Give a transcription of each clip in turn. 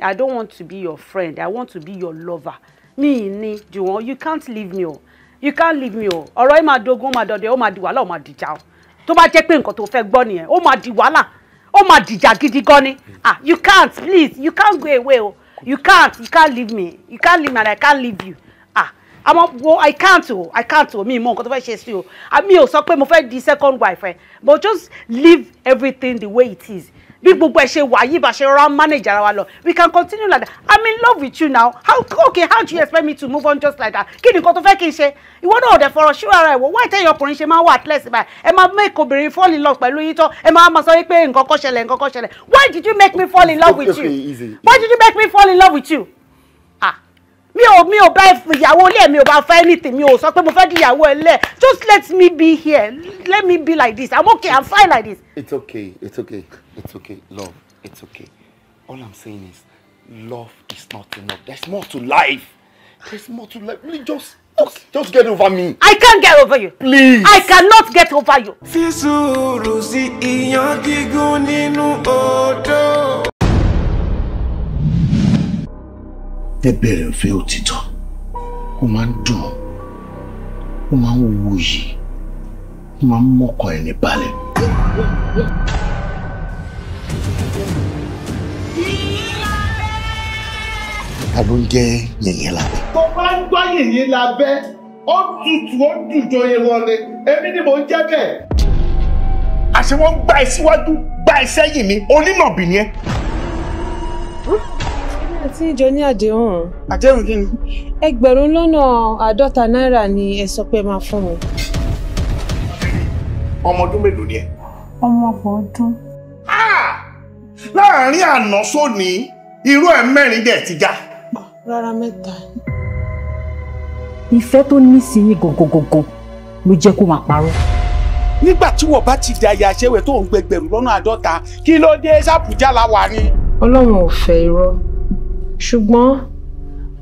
I don't want to be your friend. I want to be your lover. Mi ni Jùwọ́n, you can't leave me o. You can't leave me o. Ọ̀rọ̀ yìí máa dogun, ó máa dọdẹ, ó máa di wàhálà, ó máa dìjà o. Tó bá jẹ́ pé nǹkan tó fẹ́ gbọ́ nìyẹn, ó máa di wàhálà, ó máa dìjà gidi gan ni. Ah, you can't, please, you can't go away o. You can't leave me. You can't leave me and I can't leave you. Ah, àmọ́ wo, I can't o, I can't o. Mi mọ nǹkan tó fẹ́ ṣe sí o. Mi ò sọ pé mo fẹ́ di second wife ẹ, but just leave everything the way it is. Bí gbogbo ẹ ṣe wà yìí, bá ṣe rọra manage ara wa lọ, we can continue like that. I'm in love with you now. How, okay, how do you expect me to move on just like that? Kí ni nǹkan tó fẹ́ kí n ṣe? Ìwọ náà ò dẹ̀ fọ̀rọ̀ ṣú ara ẹ̀ wò. Why tẹ́yìn ọkùnrin ṣe máa ń wà atlas báyìí? Ẹ máa make obìnrin fall in love pẹ̀lú yín tán, ẹ máa máa sọ wípé nǹkan kan ṣẹlẹ̀, nǹkan kan ṣẹlẹ̀. Why did you make me fall in love with you? Easy. Why did you make me fall in love with you? Ah, mi ò bá ìyàwó ilé, mi ò bá fẹ́ anything. Mi ò sọ pé mo fẹ́ di ìyàwó ẹ lẹ̀. Just let me be here, let me be like this. I'm okay, I'm fine like this. It's okay, it's okay, it's okay, love, it's okay. All I'm saying is, love is not enough. There's more to life. There's more to life. Please just get over me. I can't get over you. Please. I cannot get over you. Fi sùúrù sí iyán gígún nínú odó. Níbẹ̀rẹ̀ ìfẹ́ òtítọ́, ó máa ń dùn, ó máa ń wuyì, ó máa ń mọ́kàn ẹni balẹ̀. Ta ló ń jẹ́ yìnyín lábẹ́? Tó bá ń gbọ́ yìnyín lábẹ́, ó tutù, ó dùjọ yẹn wọlé, èmi ni mò ń jẹ́ bẹ́ẹ̀. Àṣé wọ́n gbá ẹ síwájú, gbá ẹ sẹ́yìn ni onínàbì ni ẹ. Àti ìjọ ní àdéhùn. Àdéhùn kí ni? 50,000 náírà ni ẹ sọ pé máa fún mi. Ọmọ ọdún mélòó ni ẹ? Ọmọ 30 ọdún. Láàárín àná sóní, irú ẹ̀ mẹ́rin dẹ̀ ti já. Rárá, mẹ́ta. Ìfẹ́ tó ní sí yín gangan gangan ló jẹ́ kó máa parọ́. Nígbà tí wọ́n bá ti di aya aṣẹ́wẹ̀ tó ń gbẹgbẹ̀rún lọ́nà 50, kí ló dé sàbújá la wà ni? Ọlọ́run ò fẹ́ irọ́, ṣùgbọ́n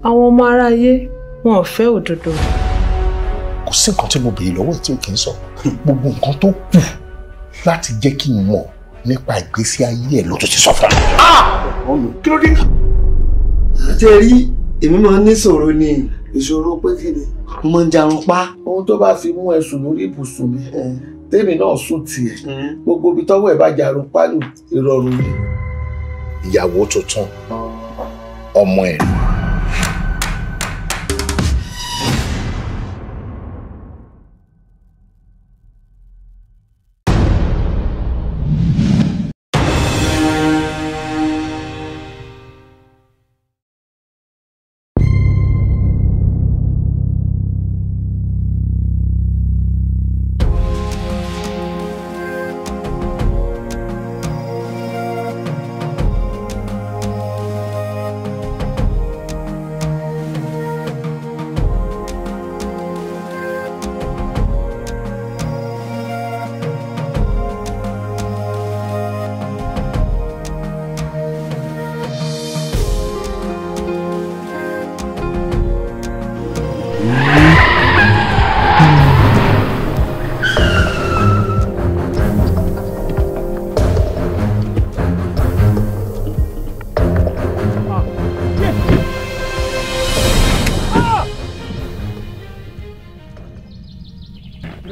àwọn ọmọ aráyé wọn ò fẹ́ òdodo. Kò sí nǹkan tí mo béèrè lọ́wọ́ ẹ̀ tí ò kì í sọ. Gbogbo nǹkan tó kù láti jẹ́ kí n mọ̀ nípa ìgbésí ayé ẹ̀ ló tún ti sọ fún mi. Kí ló dé? Ṣe rí, èmi máa ń níṣòro ni. Ìṣòro pé kí ni? Mo máa ń jarun pa. Ohun tó bá fi mú ẹ sùn lórí ibùsùn mi, tèmi náà sùn tiẹ̀, gbogbo ibi tọ́wọ́ ẹ̀ bá jarun pálù, ìrọ̀rùn ni. Ìyàwó tuntun ọmọ ẹ̀.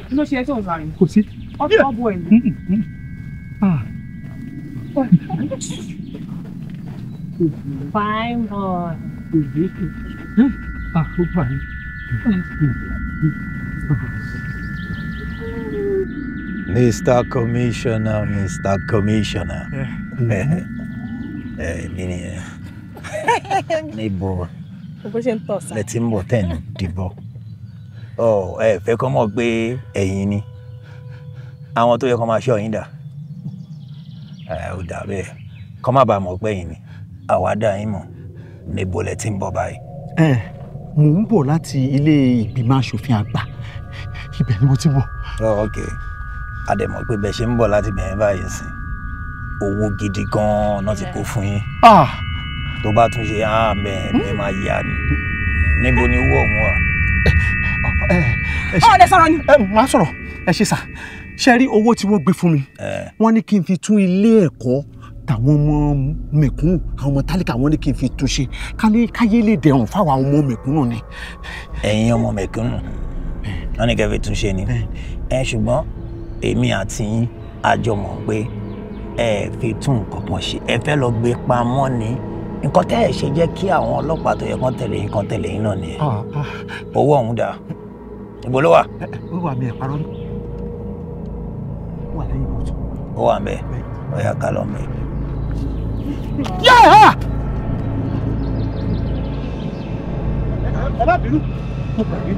Kí ló ṣe é tó ń sáré? Kò sí. Ọtí ọbọ ẹ ní. Fine boy. Ah, ó fine. Mr. Commissioner, Mr. Commissioner. Ẹ mi nìyẹn. Níbo Bó ṣe ń tọ̀ sá. lẹ ti ń bọ̀ tẹ̀ ń dìbò? Ọ ẹ fẹ́ kọ́ mọ̀ pé ẹ̀yin ni. Àwọn tó yẹ kó máa ṣọ́ yín dà. Ẹ ò dà bẹ́ẹ̀. Kọ́ má bàa mọ̀ pé ẹ̀yin ni. Àwa dà yín mọ̀. Níbo lẹ ti ń bọ̀ báyìí? Ẹ mò ń bọ̀ láti ilé ìgbìmọ̀ asòfin àgbà, ibẹ̀ ni mo ti ń bọ̀. Oh, ok. A dẹ̀ mọ̀ pé bẹ́ẹ̀ ṣe ń bọ̀ láti bẹ̀rẹ̀ báyìí sí. Owó gidi gan-an náà ti kó fún yín. Ah! Tó bá tún ṣe á bẹ́ẹ̀ ni máa yá ni. Níbo ni owó ọ̀hún wà? Ẹ Ọ̀ lẹ sọ̀rọ̀ ni. Ẹ máa sọ̀rọ̀. Ẹ ṣe sà, ṣe rí owó tí wọ́n gbé fún mi, wọ́n ní kí n fi tún ilé ẹ̀kọ́ Tàwọn ọmọ mẹ̀kúnnù, àwọn ọmọ tálíkà, wọ́n ní kí n fi túnṣe káyé lè dẹrùn fáwọn ọmọ mẹ̀kúnnù ni. Ẹ̀yin ọmọ mẹ̀kúnnù wọ́n ní kẹ́ fi túnṣe ni. Ẹ ṣùgbọ́n èmi àti yín a jọ mọ̀ pé ẹ fi tún nǹkan kan ṣe, ẹ fẹ́ lọ gbé pamọ́ ni. Nǹkan tẹ́ ẹ ṣe jẹ́ kí àwọn ọlọ́pàá tó yẹ kán tẹ̀lé yín kán tẹ̀lé yín náà nìyẹn. Owó ọ̀hún dà, ibo ló wà? Ó wà mí, ẹ̀ parọ́ ní. Ó wà lẹ́yìn bùtù. Ó wà mẹ́, ó yá ká lọ mẹ́. Ẹ má bínú, mo gbàgbé.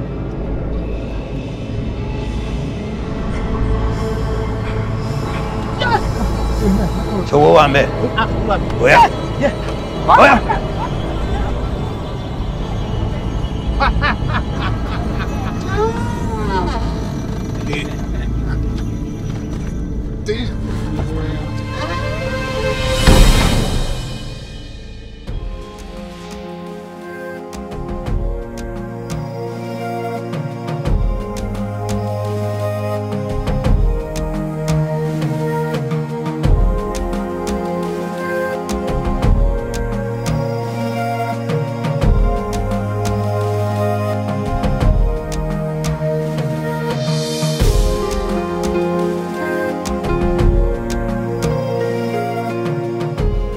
Ṣòwò wà mẹ́, ó yá. Ó yá.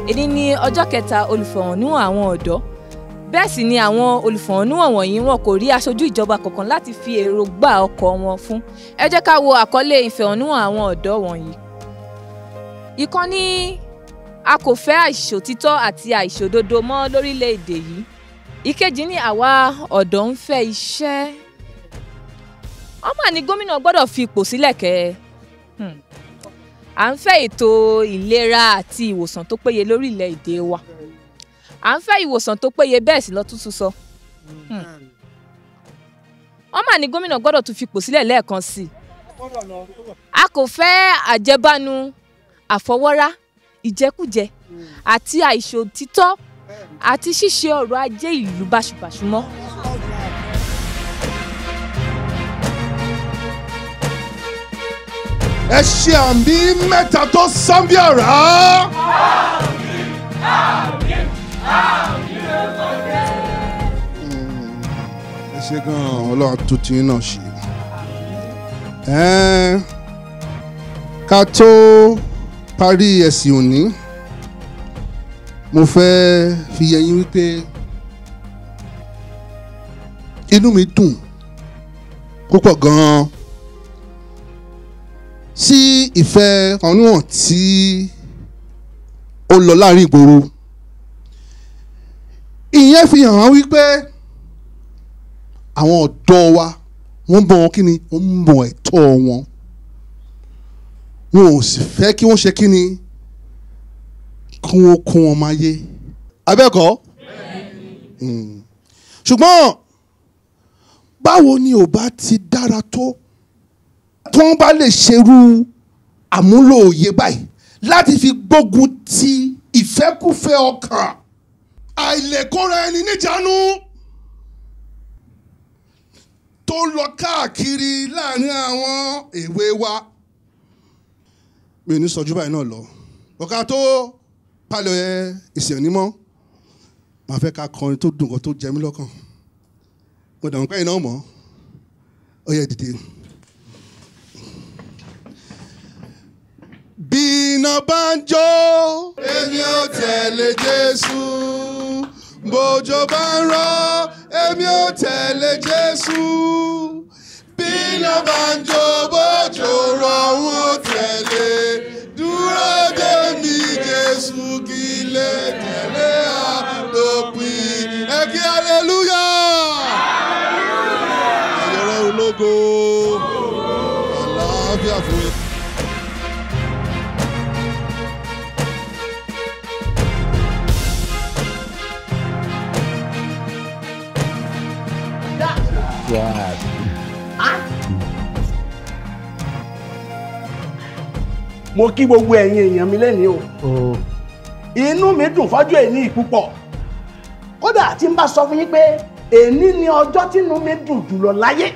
Èní ní ọjọ́ kẹta olùfẹ̀hónúhàn àwọn ọ̀dọ́. Bẹ́ẹ̀ sì ni àwọn olùfẹ̀hónúhàn wọ̀nyí wọn kò rí aṣojú ìjọba kankan láti fi èròǹgbà ọkọ̀ wọn fún. Ẹ jẹ́ ká wo àkọlé ìfẹ̀hónúhàn àwọn ọ̀dọ́ wọ̀nyí. Ìkan ní a kò fẹ́ àìṣòtítọ́ àti àìṣòdodo mọ́ lórílẹ̀‐èdè yìí. Ìkejì ní àwa ọ̀dọ́ ń fẹ́ iṣẹ́. Wọ́n mà ní gómìnà gbọ́dọ̀ fi ipò sílẹ̀ kẹ́. À ń fẹ́ ètò ìlera àti ìwòsàn tó péye lórílẹ̀‐èdè wa. À ń fẹ́ ìwòsàn tó péye, bẹ́ẹ̀ sì lọ́tún sọ. Wọ́n mà ní gómìnà gbọ́dọ̀ tún fipò sílẹ̀ lẹ́ẹ̀kan sí i. A kò fẹ́ àjẹbánu, àfọwọ́rá, ìjẹkújẹ àti àìṣòtítọ́ àti ṣíṣe ọrọ̀ ajé ìlú báṣubàṣu mọ́. Ẹ ṣe àmì mẹ́ta tó sán bí àrá. Àmín, àmín, àmín. Ẹ ṣe gan-an, Ọlọ́run tó ti náà ṣe. Ká tó parí ẹ̀sìn òní, mo fẹ́ fi yé yín wípé inú mi dùn púpọ̀ gan-an sí ìfẹ́ ọ̀nùwọ̀n tí ó lọ láàrin ìgboro. Ìyẹn fi hàn wípé àwọn ọ̀dọ́ wa wọ́n mọ̀ kí ni, wọ́n mọ̀ ẹ̀tọ́ wọn, wọn ò sì fẹ́ kí wọ́n ṣe kí ni, kí wọ́n kó wọn máa yé abẹ́ẹ̀kọ́. Ṣùgbọ́n báwo ni ò bá ti dára tó tí wọ́n bá lè ṣerú àmúlò òye báyìí láti fi gbógun ti ìfẹ́kúfẹ́ ọkàn, àìlèkóra ẹni níjànú tó ń lọ káàkiri láàrin àwọn èwe wa. Mi ò ní sọ ju báyìí náà lọ. Ọ̀ka tó palẹ̀ ìsìn onímọ̀, màá fẹ́ ká kọrin tó dùn kan tó jẹ mí lọ́kàn. Mo dàgbọ́n pẹ́yìn náà mọ̀ ó yẹ dìde. Bí iná bá ń jó, èmi ò tẹ̀lé Jésù. Bójò bá ń rọ̀, èmi ò tẹ̀lé Jésù. Bí iná bá ń jó, bójò rọ̀, n ò tẹ̀lé. Dúró dè mí Jésù, kí lè tẹ̀lé àdópin. Ẹ kí hallelujah! Ẹ̀yọ́rọ̀ ológo, àlàáfíà fún yín. Mo kí gbogbo ẹ̀yin èèyàn mi lẹ́ni o. Inú mi dùn fọ́jọ́ èní púpọ̀. Kódà tí n bá sọ fún yín pé èní ni ọjọ́ tínú mi dùn jùlọ láyé.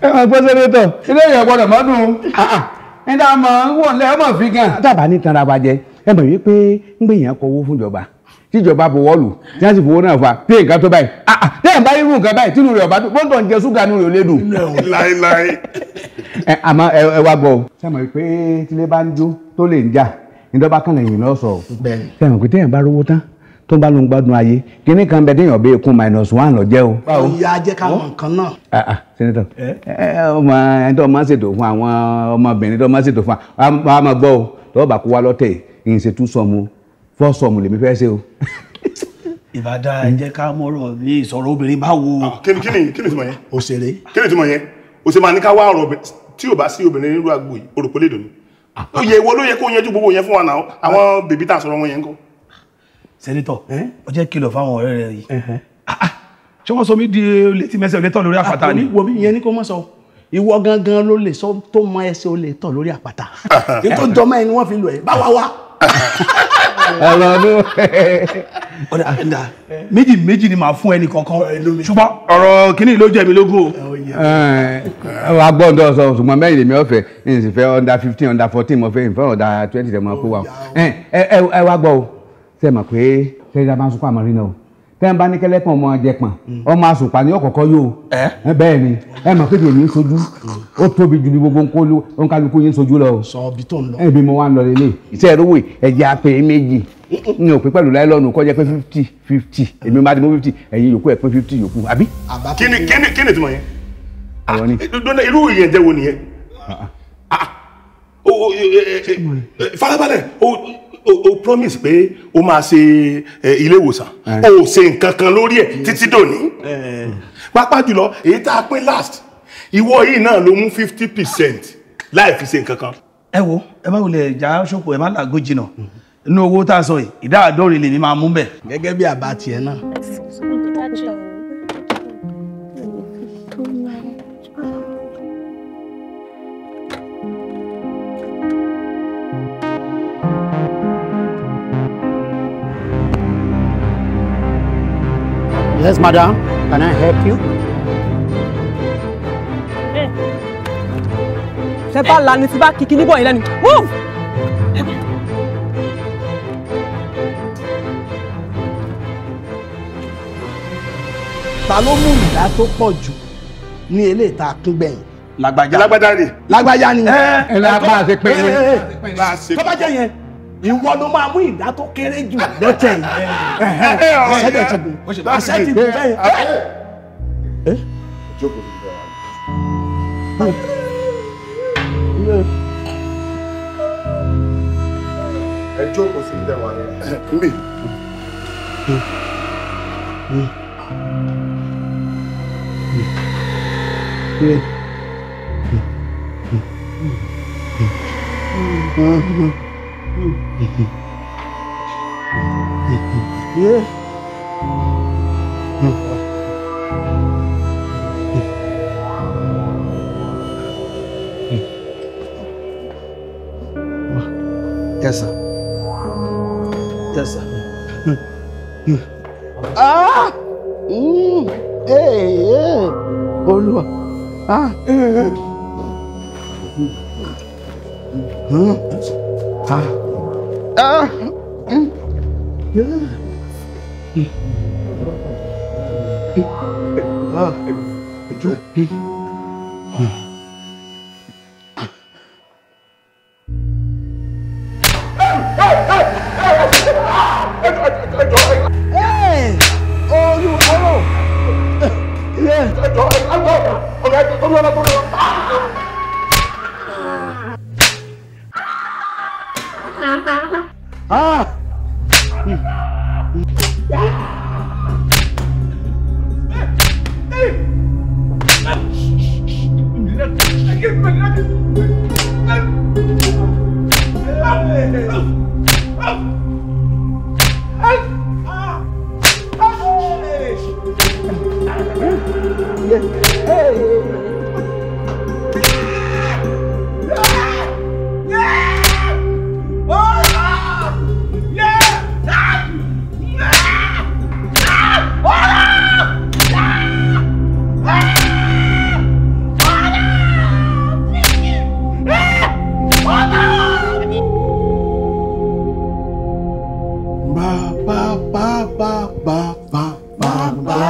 Ẹ máa gbọ́ sẹ́nétọ̀, ilé èèyàn gbọ́dọ̀ má dùn. Ẹ dá mọ̀ ń wọ̀ lẹ́ ọmọ fi gan. Dábàá ní tanra wa jẹ, ẹ mọ̀ wípé ń gbé yẹn kọ owó fún ìjọba. Tíjọba bọ̀wọ́ lù, tí wọ́n sì fowó náà fa, pé nǹkan tó báyìí. Tẹ́yìn bá irú nǹkan báyìí, tínú rẹ̀ ọ̀bá dùn, bọ́ńdọ̀ ń jẹ ṣúgà nínú rẹ̀ ò lè dùn. Láíláí. Ẹ àmọ́ ẹ wá gbọ́ o. Ṣé mọ̀ wípé tílé bá ń jó tó lè ń jà, ìjọba kan lẹ́yìn lọ sọ. Ṣé mọ̀ pé téèyàn bá rówó tán tó ń bá lóun gbádùn ayé, kíní kan bẹ téèyàn bẹ kún -1 lọ jẹ́ o. Ìyá jẹ́ ká mọ̀ nǹkan náà. Sẹ́nitọ̀, ọmọ ẹni tó máa ń ṣètò fún àwọn ọmọbìnrin tó máa ń ṣètò fún àwọn ọmọ gbọ́ o, tọ́wọ́ bá kó wá lọ́tẹ̀ yìí ṣe 2 sọ̀mù 4 sọ̀mù lèmi fẹ́ ṣe o. Ìbàdàn ẹ jẹ́ ká mọ̀rọ̀ ní ìsọ̀rọ̀ obìnrin bá wo. Kí ni ìtumọ̀ yẹn? Òṣèré. Kí ni ìtumọ̀ yẹn? O ṣe máa ní ká wá ọ̀rọ̀ obìnrin tí ò bá sí obìnrin nínú agbo yìí, o rò pé lè dùn ní. Ó yẹ ìwọ ló yẹ kó yanjú gbogbo yẹn fún wa náà, àwọn bèbí tá a sọ̀rọ̀ wọn yẹn ń kọ́. Sẹ́nitọ̀, ó jẹ́ kìlọ̀ fáwọn ọ̀rẹ́ rẹ yìí. Ṣé wọ́n sọ mí di létí mẹ́sẹ̀ olè tọ̀ lórí àpáta ni? Wo mi ìyẹn ní kó mọ̀ sọ. Ìwọ gangan ló lè sọ tó mọ ẹsẹ̀ olè tọ̀ lórí àpáta. Ètò ìjọmọ́ ẹni wọ́n fi lò ẹ́ báwa wá. Ọ̀rọ̀ ọ̀dà ẹ̀dà méjì méjì ni màá fún ẹnì kọ̀ọ̀kan, ṣùgbọ́n ọ̀rọ̀ kìíní ló jẹ́ mi lógún o. Agbọ́ndọ̀ sọ, ṣùgbọ́n mẹ́rin lèmi ọ̀fẹ́ n sì fẹ́ under 15 under 14 mo fẹ́ ìfẹ́ under 20 tẹ̀ mọ́ kó wa. Ẹ wá gbọ́ o, ṣe mọ̀ pé ṣe é máa ń sunkún àmọ́ rí náà o, tẹ́ ń bá ní kẹ́lẹ́pọ̀n ọmọ jẹpọ̀n ọmọ àsùnpà ní ọ̀kọ̀ọ̀kọ̀ yóò. Bẹ́ẹ̀ ni, ẹ mọ̀ pé tèmi ń sojú ó tóbi ju ní gbogbo nkálukú yín sojú lọ. Sọ ibi tó ń lọ. Ẹ bí mo wá ń lọ lélẹ̀ iṣẹ́ ìrówó ẹ̀jẹ̀ apè méjì n ò pé pẹ̀lú láìlọ́ọ̀nù kọjá pé 50-50, èmi máa di mú 50, ẹ̀yin yòókù ẹ̀ pé 50 yòókù àbí. Kí ni ìtumọ̀ yẹn? Irú ìyẹn jẹ́ wo nìyẹn? Farabalẹ̀, o promise pé o máa ṣe ilé ìwòsàn, o ṣe nǹkan kan lórí ẹ̀ títí dòní. Pàápàá jùlọ èyí tá a pín last, ìwọ yìí náà ló mú 50% láì fi ṣe nǹkan kan. Ẹ wo, ẹ má wulẹ̀ já ṣòpò, ẹ má làgó jìnnà. Inú owó tá a sọ yìí, ìdá 70 lèmi máa mú bẹ̀. Gẹ́gẹ́ bí àbá tiẹ̀ náà. Yes, madam. Can I help you? Ṣé bá lanu tí bá kìkì níbọ̀ yín lẹ́nu? Move! Ta ló mú ìdá tó pọ̀ jù ní eléyìí tá a kún gbẹ̀yìn? Lágbájá. Lágbájá ni. Lágbájá ni. Ẹ lápá àti pé. Tó bá jẹ́ yẹn, ìwọ ló máa mú ìdá tó kéré jù lọ́tẹ̀ yìí. Àṣẹ ti gùn. Àṣẹ ti gùn bẹ́ẹ̀. Ẹ jókòó sí ìdẹ̀wà yẹn. Nbí. Yeah. Yes, sir. Yes, sir. Ah! Hey, hey. Olúwa. Ah! Ah! Ah! Yeah. Hey! Olúwa. Yeah. Ah! Bàbá bàbá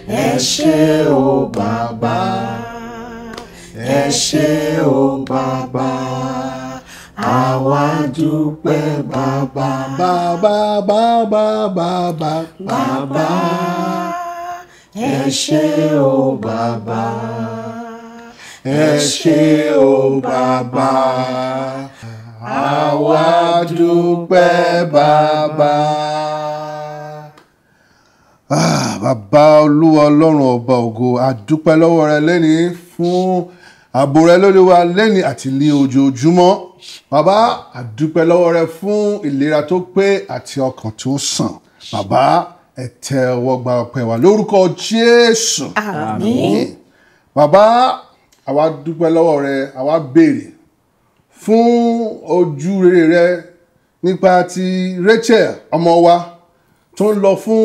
ẹ ṣé o bàbá, ẹ ṣé o bàbá, àwa dúpẹ́ bàbá. Bàbá bàbá bàbá bàbá ẹ ṣé o bàbá, ẹ ṣé o bàbá, àwa dúpẹ́ bàbá. Ah, bàbá Olúwa Ọlọ́run ọba ògo, a dúpẹ́ lọ́wọ́ rẹ lẹ́ni fún ààbò rẹ lórí wa lẹ́ni àti ní ojoojúmọ́. Bàbá, a dúpẹ́ lọ́wọ́ rẹ fún ìlera tó pé àti ọkàn tó sàn. Bàbá, ẹ tẹ́wọ́ gba ọpẹ́ wa lórúkọ Jésù. Àmín. Bàbá, àwa dúpẹ́ lọ́wọ́ rẹ, àwa béèrè fún ojú rere rẹ nípa ti Rachel ọmọ wa tó ń lọ fún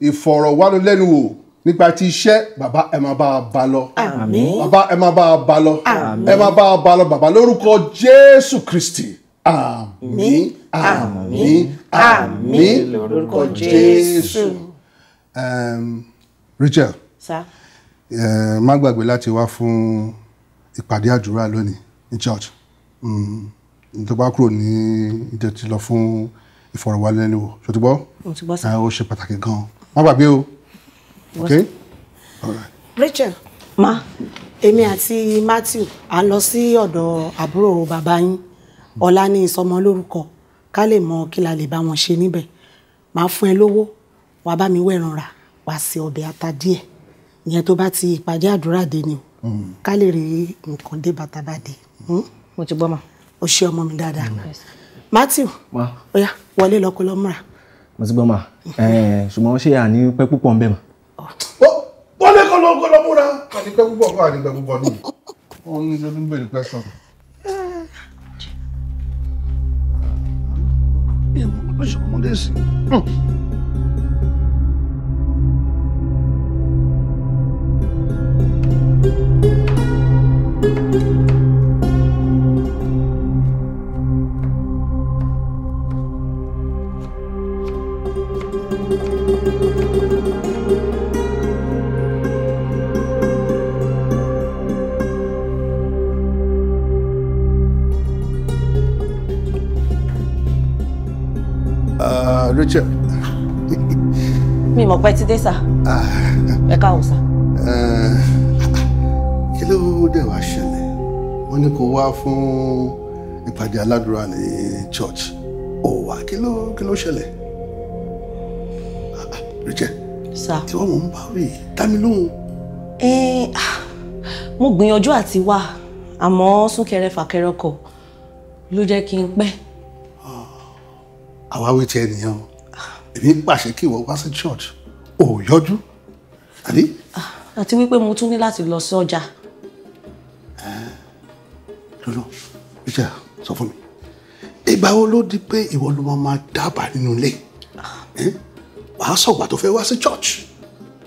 ìfọ̀rọ̀wánilẹ́nuwò nípa ti iṣẹ́. Bàbá, ẹ máa bá a bá lọ. Àmín. Bàbá, ẹ máa bá a bá lọ. Àmín. Ẹ máa bá a bá lọ bàbá lórúkọ Jésù Kristi. Àmín, àmín, àmín lórúkọ Jésù. Rachel, Sir. Má gbàgbé láti wá fún ìpàdé àdúrà lónìí ní church. Tó bá kúrò ní ìjọ tí lọ fún ìfọ̀rọ̀wánilẹ́nuwò, ṣó ti gbọ́? Mo ti gbọ́ sir. Ó ṣe pàtàkì gan-an. Má gbàgbé o. Okay? All right. Rachel. Ma. Èmi àti Matthew à ń lọ sí ọ̀dọ̀ àbúrò bàbá yín. Ọlá ní ìsọmọ lórúkọ, ká lè mọ kí la lè bá wọn ṣe níbẹ̀. Màá fún ẹ lówó, wàá bá mi wẹ̀ràn rà, wàá ṣe ọbẹ̀ ata díẹ̀. Ìyẹn tó bá ti ìpàdé àdúrà dé ni o. Ká lè rí nǹkan dé bàtà bá dé. Mo ti gbọ́ ma. O ṣe ọmọ mi dáadáa. Matthew, Ma. ó yá, wọlé lọ kó lọ múra. Mo ti gbọ́ ma. Ṣùgbọ́n ṣé àní pẹ́ púpọ̀ ń bẹ̀ ma? Wọlé kọ́ lọ kó lọ múra. Àní pẹ́ púpọ̀ kọ́, àní pẹ́ púpọ̀ ní. Wọ́n ní ló ń bèrè question. Ìmọ̀ ló ṣe ọmọdé sí. Rachel. Mi mọ̀ pé ti dé sà. Ẹ káàbọ̀ sà. Kí ló dé wá ṣẹlẹ̀? Wọ́n ní kó wá fún ìpàdé aládùúrà ní church. Ó wá, kí ló ṣẹlẹ̀? Rachel. Sà. Tí wọ́n mọ̀ ń bá rí, dá mi lóhùn. Mo gbìyànjú àti wá, àmọ́ súnkẹrẹ fàkẹrẹ ọkọ̀ ló jẹ́ kí n pẹ́. Àwáwí ti ẹnìyàn o. Èmi ń pàṣẹ kí ìwọ wá sí church, ò yọjú, àbí? Àti wípé mo tún ní láti lọ sí ọjà. Lọ́nà, Rachel, sọ fún mi, ìgbà wo ló di pé ìwọ ló máa dábàá nínú ilé? Wàá sọ̀gbà tó fẹ́ wá sí church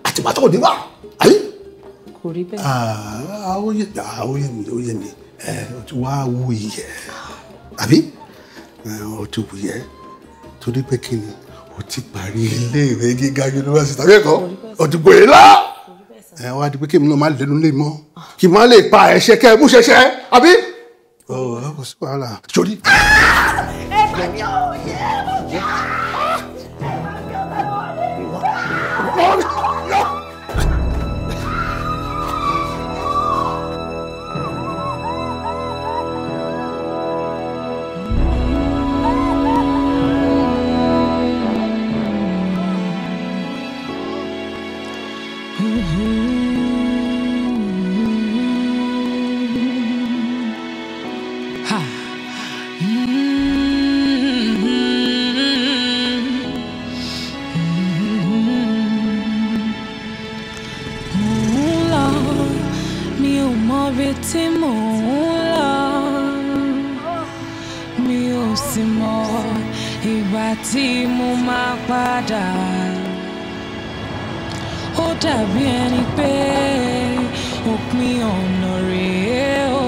àti ìgbà tó ò ní wá, àbí? Kò rí bẹ́ẹ̀. Ó yé mi, ó yé mi. O ti wá wú iyẹ̀, àbí? O ti wù yẹ. Torí pé kí ni o ti parí iléèwé gíga yunifásitì tàbí ẹ̀kọ́, o ti gbòye lá. Ẹ wá di pé kí èmi náà má lẹ́nu lé mọ́, kí n má lè pa ẹ̀ṣẹ̀ kẹ́ ẹ mú ṣẹṣẹ, àbí? Ọ kò sí wàhálà. Sori. Ẹ gbà mí o, yẹ ẹ Tí mo máa padà, ó dàbí ẹni pé òpin ọ̀nà rèé o,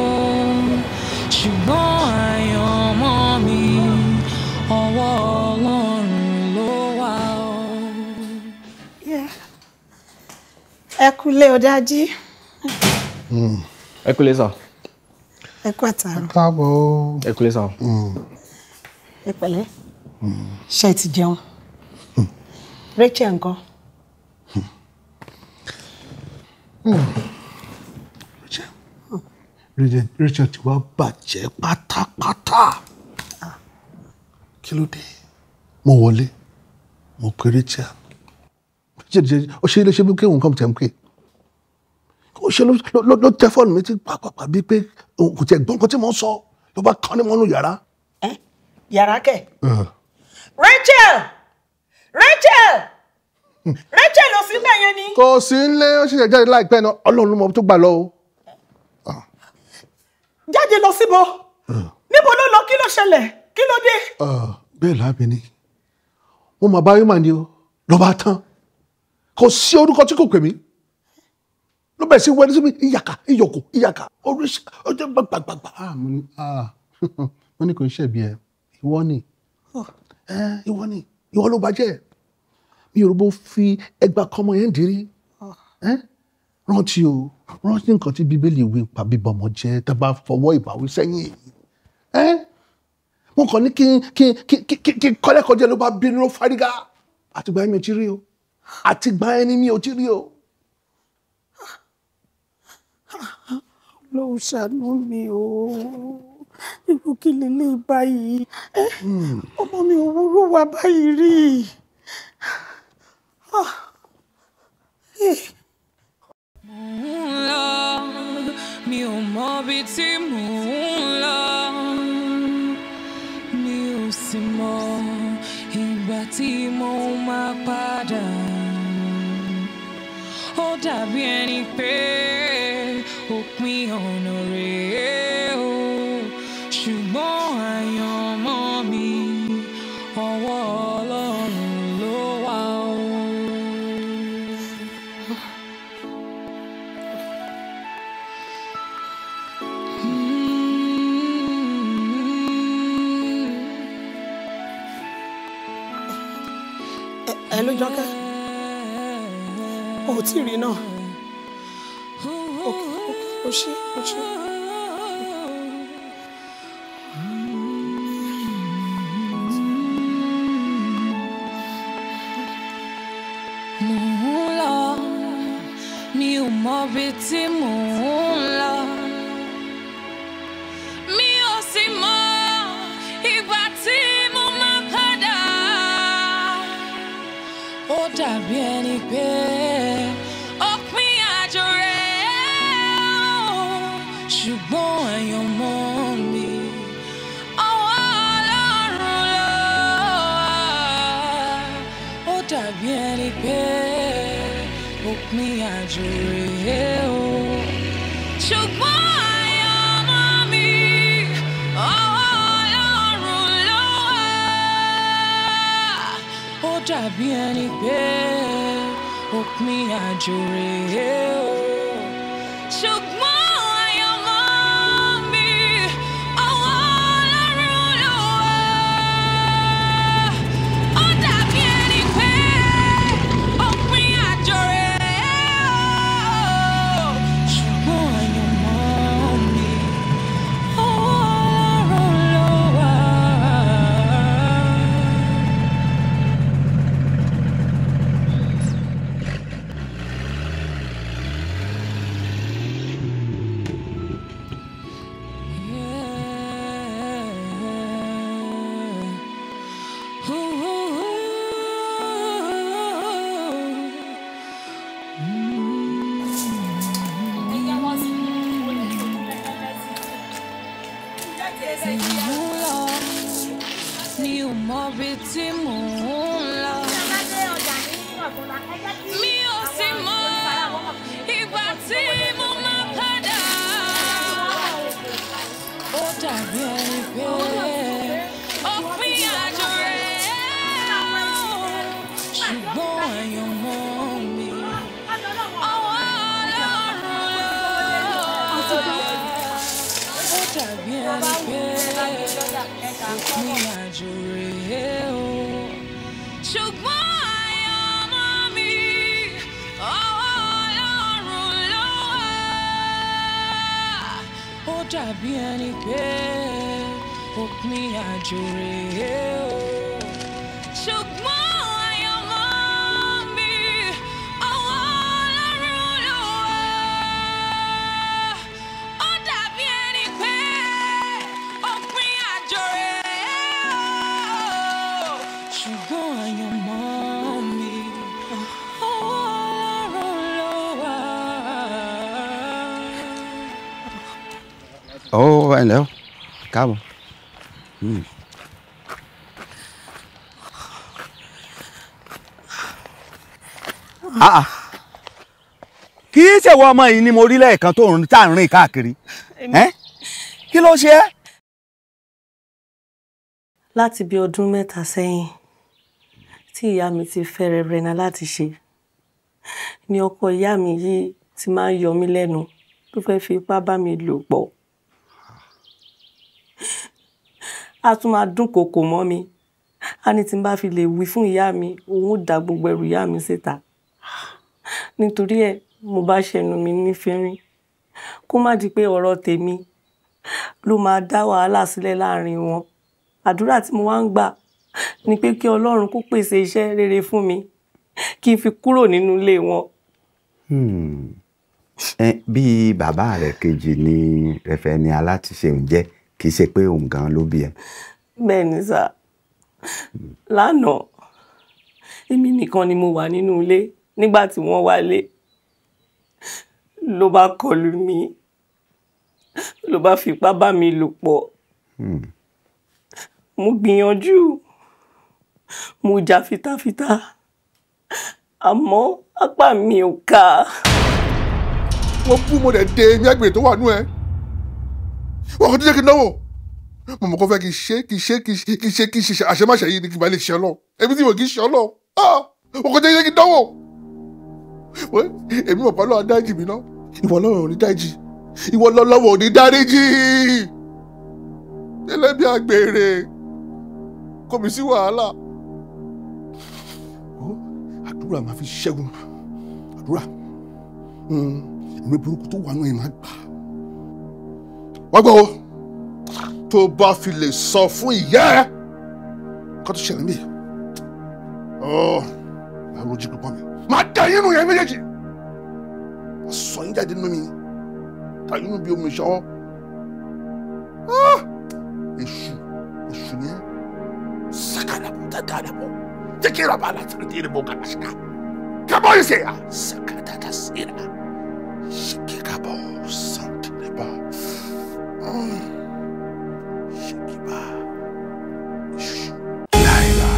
ṣùgbọ́n àyànmọ́ mi ọwọ́ Ọlọ́run ló wà o. Ẹ kúlé o dájí. Ẹ kúlé sà. Ẹ kú àtàrọ̀. Káàbọ̀. Ẹ kúlé sà. Ẹ pẹ̀lẹ́. Ṣé ẹ ti jẹun? Rachel ńkọ́? Rachel ti wá bàjẹ́ pátápátá. Kí ló dé? Mo wọlé, mo pe Rachel. Ó ṣe léṣe bí kéwọn kan tẹ̀ ń pè. Ó ṣe ló tẹ fóònù mi ti pàpàpà bíi pé kò tiẹ̀ gbọ́n nǹkan tí mo ń sọ ló bá kàn ní mọ́nú yàrá. Yàrá kẹ̀. Rachel! Rachel! Rachel ò sí bẹ́ẹ̀ yẹn ni. Kò sí nílé, ó ṣẹ̀ṣẹ̀ jáde láìpẹ́ náà, Ọlọ́run ló mọ tó gbà lọ o. Jáde lọ síbo? Níbo ló lọ? Kí ló ṣẹlẹ̀? Kí ló dé? Bẹ́ẹ̀ lábẹ́ ni mo máa bá yín mà ní o, ló bá tán. Kò sí orúkọ tí kò pè mí. Ló bẹ̀rẹ̀ sí wẹ́ni síbi ìyàkà ìyọ̀kù ìyàkà oríṣi ọjọ́ gbàgbàgbà. Mo ní kò ń ṣẹ̀bi ẹ, ìwọ ni ìwọ ni ìwọ ló bàjẹ́. Mi ò rò bó fi ẹgbàá kọ́mọ yẹn dirí. Rántí o, rántí nǹkan tí Bíbélì wí pa bíbọmọ jẹ́ tá a bá fọwọ́ ìbáwí sẹ́yìn. Mo kàn ní kí kí kọ́lẹ́kọ̀jẹ́ ló bá bínú ló fárígá. Àtìgbà ẹni mi ò ti rí o. Àtìgbà ẹni mi ò ti rí o. Ọlọ́run ṣàánú mi o. Irú kí lélẹ́ báyìí? Ọmọ mi ò wúrú wa báyìí rí. Mò ń lọ, mi ò mọ ibi tí mò ń lọ. Mi ò sì mọ ìgbà tí mo máa padà. Ó dàbí ẹni pé òpin ọ̀nà rèé o. Ṣùgbọ́n àyànmọ́ mi, ọwọ́ Ọlọ́run ló wà o. Ẹ ló Jọkẹ́. O ò tí ì rí náà. Ok, ok, o ṣé, o ṣé. Mò ń lọ, mi ò mọ ibi tí mò ń lọ. Mi ò sì mọ ìgbà tí mo máa padà. Ó dàbí ẹni pé òpin àjò rẹ̀ o. Ṣùgbọ́n àyànmọ́ mi, ọwọ́ Ọlọ́run ló wà. Ó dàbí ẹni pé òpin àjò rẹ̀ o. Ṣùgbọ́n àyànmọ́ mi, ọwọ́ Ọlọ́run ló wà. Ó dàbí ẹni pé òpin àjò rèé o. Ṣùgbọ́n àyànmọ́ mi, ọwọ́ Ọlọ́run ló wà. Ó dàbí ẹni pé òpin àjò rèé o. Ṣùgbọ́n àyànmọ́ mi, ọwọ́ Ọlọ́run ló wà. Mi ò mọ ibi tí mò ń lọ. Mi ò sì mọ ìgbà tí mo máa padà. Ó dàbí ẹni pé òpin àjò rẹ̀ ṣùgbọ́n àyànmọ́ mi, ọwọ́ Ọlọ́run ló wà. Ó dàbí ẹni pé òpin àjò rèé o. Ṣùgbọ́n àyànmọ́ mi, ọwọ́ Ọlọ́run. Dàbí ẹni pé òpin àjò rèé o. Ṣùgbọ́n àyànmọ́ mi, ọwọ́ Ọlọ́run ló wà. Ó dàbí ẹni pé òpin àjò rèé o. Ṣùgbọ́n àyànmọ́ mi, ọwọ́ Ọlọ́run ló wà. Ó ẹ ǹlẹ́ o, káàbọ̀. Ah, ah. Kì í ṣèwọ ọmọ yìí ni mo rí lẹ́ẹ̀kan tó ń tá à ń rìn káàkiri. Ẹ́, kí ló ṣe ẹ́? Láti bí ọdún 3 sẹ́yìn tí ìyá mi ti fẹ́ Rẹ̀rẹ̀nà láti ṣe ni ọkọ ìyá mi yìí ti máa ń yọ mí lẹ́nu tó fẹ́ fi ipá bá mi lò pọ̀. A tún máa dúnkokò mọ́ mi, a ní tí n bá fi lè wí fún ìyá mi, òun ó da gbogbo ẹrù ìyá mi síta. Nítorí ẹ̀ mo bá ṣẹnu mi ní fínrín kó má di pé ọ̀rọ̀ tèmi ló máa dá wàhálà sílẹ̀ láàrin wọn. Àdúrà tí mo wá ń gbà ni pé kí Ọlọ́run kó pèsè iṣẹ́ rere fún mi kí n fi kúrò nínú ilé wọn. Bí bàbá rẹ̀ kejì ni Rẹ̀fẹ̀ni Alátiṣe ń jẹ́, kì í ṣe pé òun gan ló bí ẹ. Bẹ́ẹ̀ ni sà, lánàá èmi nìkan ni mo wà nínú ilé nígbà tí wọ́n wálé, ló bá kọlù mí, ló bá fipá bá mi lò pọ̀. Mo gbìyànjú, mo jà fitafita, àmọ́ apá mi ò ká. Mo bú mo dẹ̀ de èmi àgbèrè tó wà nú ẹ. Wọ́n kò tó jẹ́ kí n náwó. Mo mọ̀ kó fẹ́ kí n ṣe kí n ṣe kí n ṣe kí n ṣe àṣemáṣe yìí ni kí n bá lè ṣe ọlọ́. Èmi tí mo kì í ṣe ọlọ́. Wọ́n kò tó jẹ́ kí n náwó. Èmi mọ̀ pẹ̀lú àdájì mi náà. Ìwọ lọ́wọ́ ò ní dájì. Ìwọ lọ́wọ́ ò ní dáríjì. Ẹlẹ́bí àgbèrè kò mí sí wàhálà. Àdúrà máa fi ṣẹ́gun. Àdúrà. Ìwé burúkú tó wà nù ẹ̀ máa gbà. Wá gbọ́ o, tó bá fi lè sọ fún ìyá ẹ kó tó ṣẹlẹ̀ mí. Ọ́ máa rojú pípọ́n mi. Máa dá yín nù yẹn méjèèjì. Máa sọ yín jáde nínú mi. Dá yín nù bí omi ìṣọwọ́. Èṣù èṣù ni ẹ́. Sàkàdàbọ̀ dàdàbọ̀. Jẹ́ kí ìrọ̀bà láti rí ìrìbọ̀ kàbàṣíkà. Kàbọ̀ yìí ṣe yà. Sàkàdàdà síra. Ṣìkìkàbọ̀ sàkìlẹ̀bà. Ṣìkìbà. Èṣù. Láìla.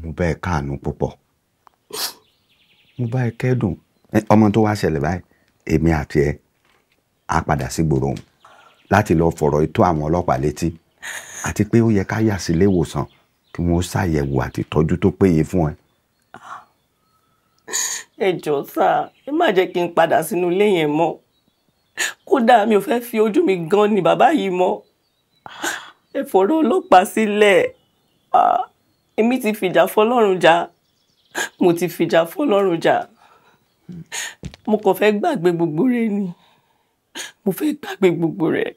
Mo bá ẹ káàánú púpọ̀. Mo bá ẹ kẹ́dùn. Ọmọ tó wá ṣẹlẹ̀ báyìí, èmi àti ẹ á padà sí gbòòrò òun láti lọ fọ̀rọ̀ ètò àwọn ọlọ́pàá létí, àti pé ó yẹ ká yà sí ilé ìwòsàn kí wọ́n ṣàyẹ̀wò àti ìtọ́jú tó péye fún ẹ. Ẹ jọ̀ọ́ sà, ẹ má jẹ́ kí n padà sínú ilé yẹn mọ́. Kódà mi ò fẹ́ fi ojú mi gan ni bàbá yìí mọ́. Ẹ fọ̀rọ̀ ọlọ́pàá sílẹ̀. Èmi ti fìjà fọlọ́run jà. Mo ti fìjà fọlọ́run jà. Mo kàn fẹ́ gbàgbé gbogbo rẹ̀ ni. Mo fẹ́ gbàgbé gbogbo rẹ̀.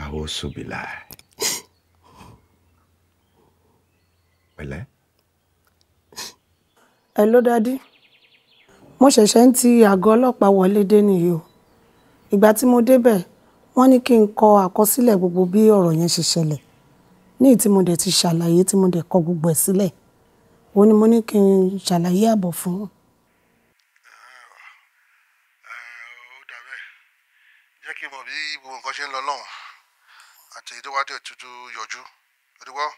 Àwọn sòbìlà. Pẹ̀lẹ́. Hello daddy, mo ṣẹ̀ṣẹ̀ ń ti àgọ́ ọlọ́pàá wọlé dé nìyí o. Ìgbà tí mo débẹ̀, wọ́n ní kí n kọ àkọsílẹ̀ gbogbo bí ọ̀rọ̀ yẹn ṣe ṣẹlẹ̀. Ní ìtí mo dẹ̀ ti ṣàlàyé tí mo dẹ̀ kọ gbogbo ẹ̀ sílẹ̀. Ó ní mo ní kí n ṣàlàyé àbọ̀ fún. Jẹ́ kí n mọ̀ bí gbogbo nǹkan ṣe ń lọ lọ́hùn àti èyí tó wá dé tuntun yọjú. Ẹ ti gbọ́?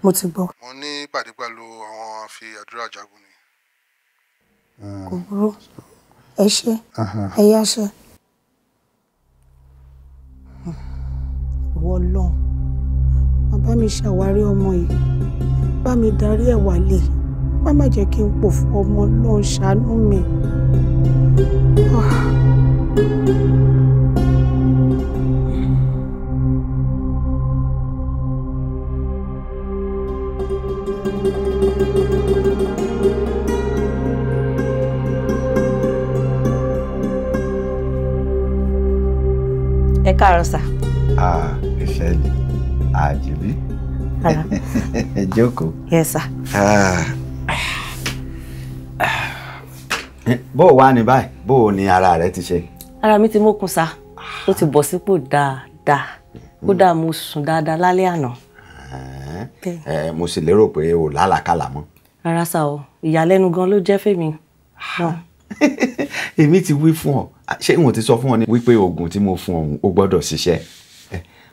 Mo ti gbọ́. Mo ní ìpàdé pẹ̀lú àwọn afi àdúrà jagun ni. Kò burú. Ẹ ṣé. Ẹ yáṣẹ́. Ìwọ Ọlọ́run, bàbá mi ṣàwárí ọmọ yìí, bá mi darí ẹ̀ wálé, má má jẹ́ kí n pòfo ọmọ Ọlọ́run, ṣàánú mi. Ẹ káàárọ̀ sà. Ah, ìṣẹ̀lẹ̀ àjìbí. Jókòó. Yes sir. Bó o wá ní báyìí, bó o ní ara rẹ ti ṣe? Ara mi ti mókun sá, ó ti bọ̀ sípò dáadáa. Kódà mo sùn dáadáa lálẹ́ àná. Mo sì lérò pé o lálàkàlà mọ́. Rárá sá o, ìyàlẹ́nu gan ló jẹ́ fèmí. Èmi ti wí fún ọ, ṣé n ò ti sọ fún ọ ní wípé oògùn tí mo fún ọ o gbọ́dọ̀ ṣiṣẹ́.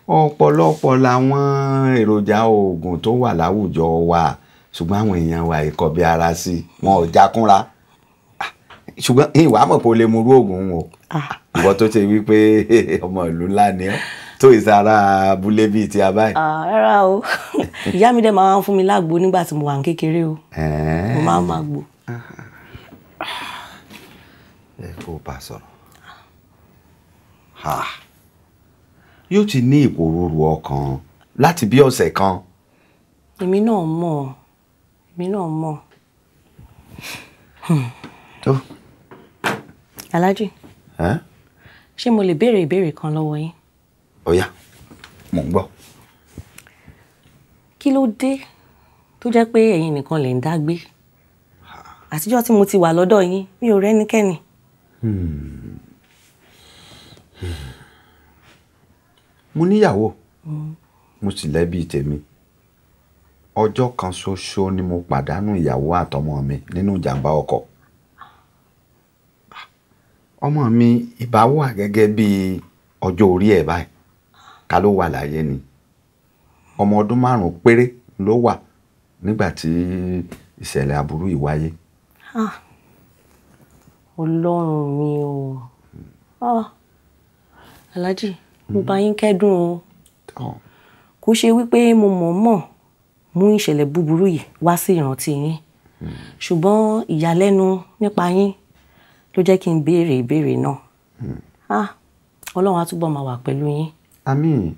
Ọ̀pọ̀lọpọ̀ làwọn èròjà oògùn tó wà láwùjọ wa, ṣùgbọ́n àwọn èèyàn wa ìkọ̀ bí ara sí wọn ò jákúnra. Ṣùgbọ́n ìwà mọ̀ pé o lè mú irú oògùn o. Ìwọ tó ṣe wípé ọmọ ìlú ńlá ni ọ́, tó ìsara abúlé bíi ti abáyé. Rárá o, ìyá mi dẹ̀ máa ń fún mi lágbo nígbà tí mo wà ní kékeré o. Mo máa ń máa gbo. Ẹ kó o bá sọ̀rọ̀. Yóò ti ní ìpòrúurú ọkàn láti bí ọ̀sẹ̀ kan. Èmi náà mọ̀, èmi náà mọ̀. Tó. Alhaji, ṣé mo lè béèrè ìbéèrè kan lọ́wọ́ yín? Ó yá, mò ń gbọ́. Kí ló dé tó jẹ́ pé ẹ̀yin nìkan lè ń dá gbé? Àtijọ́ tí mo ti wà lọ́dọ̀ yín, mi ò rẹ́nikẹ́ni. Mo níyàwó, mo sì lẹ́bí tèmi. Ọjọ́ kan ṣoṣo ni mo pàdánù ìyàwó àtọmọ mi nínú ìjàmbá ọkọ̀. Ọmọ mi ìbá wà gẹ́gẹ́ bí ọjọ́ orí ẹ̀ báyìí, ká ló wà láyé ni. Ọmọ ọdún 5 péré ló wà nígbà tí ìṣẹ̀lẹ̀ aburú yìí wáyé. Ọlọ́run mi o. Alhaji, mo bá yín kẹ́dùn o. Kò ṣe wípé mo mọ̀ọ́mọ̀ mú ìṣẹ̀lẹ̀ búburú yìí wá sí ìrántí yín, ṣùgbọ́n ìyàlẹ́nu nípa yín ló jẹ́ kí n béèrè ìbéèrè náà. Ọlọ́run á túbọ̀ máa wà pẹ̀lú yín. Àmín.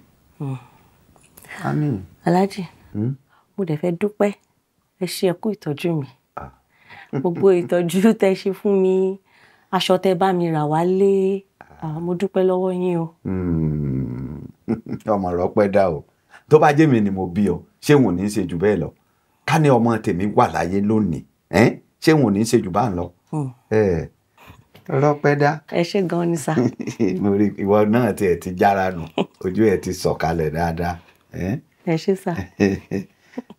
Àmín. Alhaji, mo dẹ̀ fẹ́ dúpẹ́, ẹ ṣé, ẹ kú ìtọ́jú mi. Gbogbo ìtọ́jú tẹ́ ṣe fún mi, aṣọ tẹ́ bá mi rà wálé, mo dúpẹ́ lọ́wọ́ yín o. Ọmọ rẹ pẹ́ dá o. Tó bá jẹ́ mi ni mo bí ọ, ṣé wọn ò ní í ṣe jù bẹ́ẹ̀ lọ? Ká ní ọmọ tèmi wà láyé lónìí, ṣé wọn ò ní í ṣe jù bá ń lọ? Rọpẹ́ dá. Ẹ ṣé gan ni sá. Mo rí ìwọ náà tiẹ̀ ti jára nù, ojú ẹ̀ ti sọ̀kalẹ̀ dáadáa. Ẹ ṣé sá.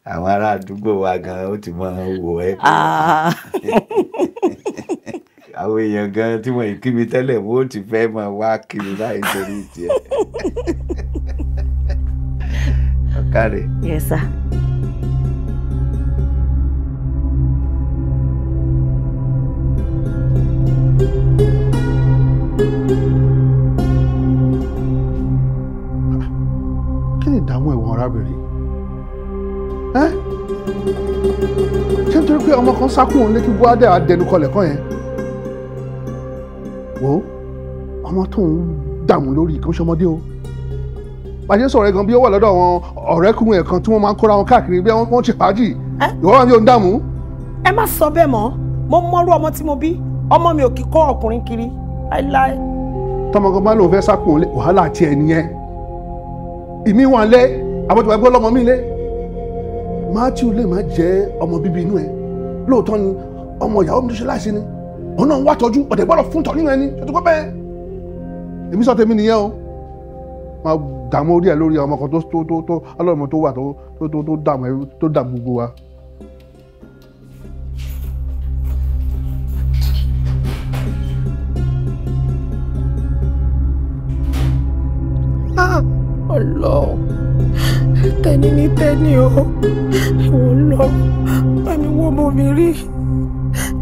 Àwọn ará àdúgbò wa gan ó ti máa wò ẹ́. Àwọn èèyàn gan tí wọ́n kí mi tẹ́lẹ̀ wọ́n ó ti fẹ́ máa wá kí mi báyìí torí tiẹ̀. Ọ̀kàrẹ̀. Yes sir. Kí ni ìdààmú ẹ̀wọ̀n arábìnrin? Ṣé nítorí pé ọmọ kan sá kúrò nílé kí Bọ́ládé àdẹnukọlẹ̀ kan yẹn? Wo ọmọ tó ń dààmú lórí kò ń ṣọmọdé o. Bàjẹ́ sọ̀rọ̀ ẹ̀ gan bí ó wà lọ́dọ̀ àwọn ọ̀rẹ́kùnrin ẹ̀ kan tí wọ́n máa ń kóra wọn káàkiri bí wọ́n ṣe fàájì. Ìwọ wà ní òun dààmú. Ẹ má sọ bẹ́ẹ̀ mọ́, mo mọ́rú ọmọ tí mo bí, ọmọ mi ò kí kọ́ ọkùnrin kiri láéláé. Tọmọ kan bá lóun fẹ́ sá kúrò wàhálà tiẹ̀ nìyẹn. Ìmí wà lé, àbọ̀tí wàá gbọ́ lọ́mọ mi lé. Matthew lè má jẹ́ ọmọ bíbí inú ẹ, lóòótọ́ ni ọmọ ìyàwó mi tó ṣe láìsí ni, òun náà ń wá tọ́jú, ọ̀dẹ̀ gbọ́dọ̀ fún tọ́ nínú ẹni tó tó bẹ́ẹ̀. Èmi sọ tèmi nìyẹn o, máa dààmú orí ẹ lórí ọmọ kan tó tó tó ọlọ́mọ tó wà tó tó tó dààmú ẹ tó dààmú gbogbo wa. Ọlọ́run, tẹni ní tẹni o, ìwọ lọ bá mi wọ ọmọ mi rí,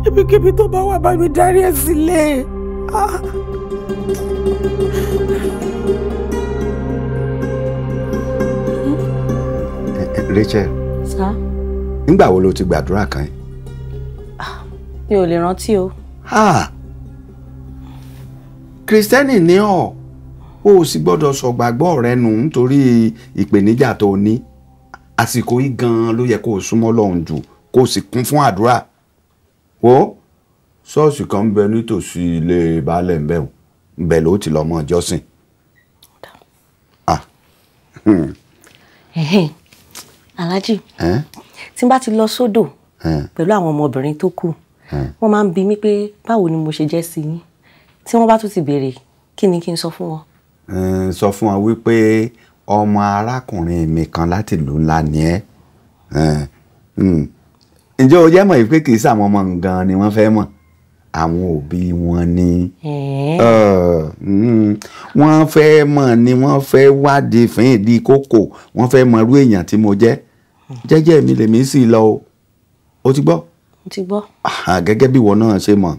ibikíbi tó bá wà bá mi darí ẹ sílé. Rachel. Sá. Nígbà wo lo ti gbàdúrà kan yìí? Mi ò lè rántí o. Kristẹni ni ọ́, o sì gbọ́dọ̀ sọ gbàgbọ́ rẹ nù nítorí ìpèníjà tó ní. Àsìkò yìí gan-an ló yẹ kó o súnmọ́ Ọlọ́run jù, kó o sì kún fún àdúrà. Wo ṣọ́ọ̀ṣì kan ń bẹ nítòsí ilé baálẹ̀ ńbẹ̀ ńbẹ̀ ló ti lọ mọ́ jọ́sìn. Alhaji, tí n bá ti lọ sódò pẹ̀lú àwọn ọmọbìnrin tó kù, wọ́n máa ń bi mí pé báwo ni mo ṣe jẹ́ sí yín. Tí wọ́n bá tún ti béèrè, kí ni kí n sọ fún wọn? Sọ fún wọn wípé ọmọ arákùnrin mi kan láti ìlú ńlá ni ẹ́. Ǹjẹ́ o jẹ́ mọ̀ pé kì í sàwọn ọmọ gan ni wọ́n fẹ́ mọ̀, àwọn òbí wọn ni wọ́n fẹ́ mọ̀, ni wọ́n fẹ́ wádìí fún ìdí kókò, wọ́n fẹ́ mọ irú èèyàn tí mo jẹ́. Jẹ́jẹ́ mi lèmi sì lọ o. O ti gbọ́? Mo ti gbọ́. Gẹ́gẹ́ bí ìwọ náà ṣe mọ̀,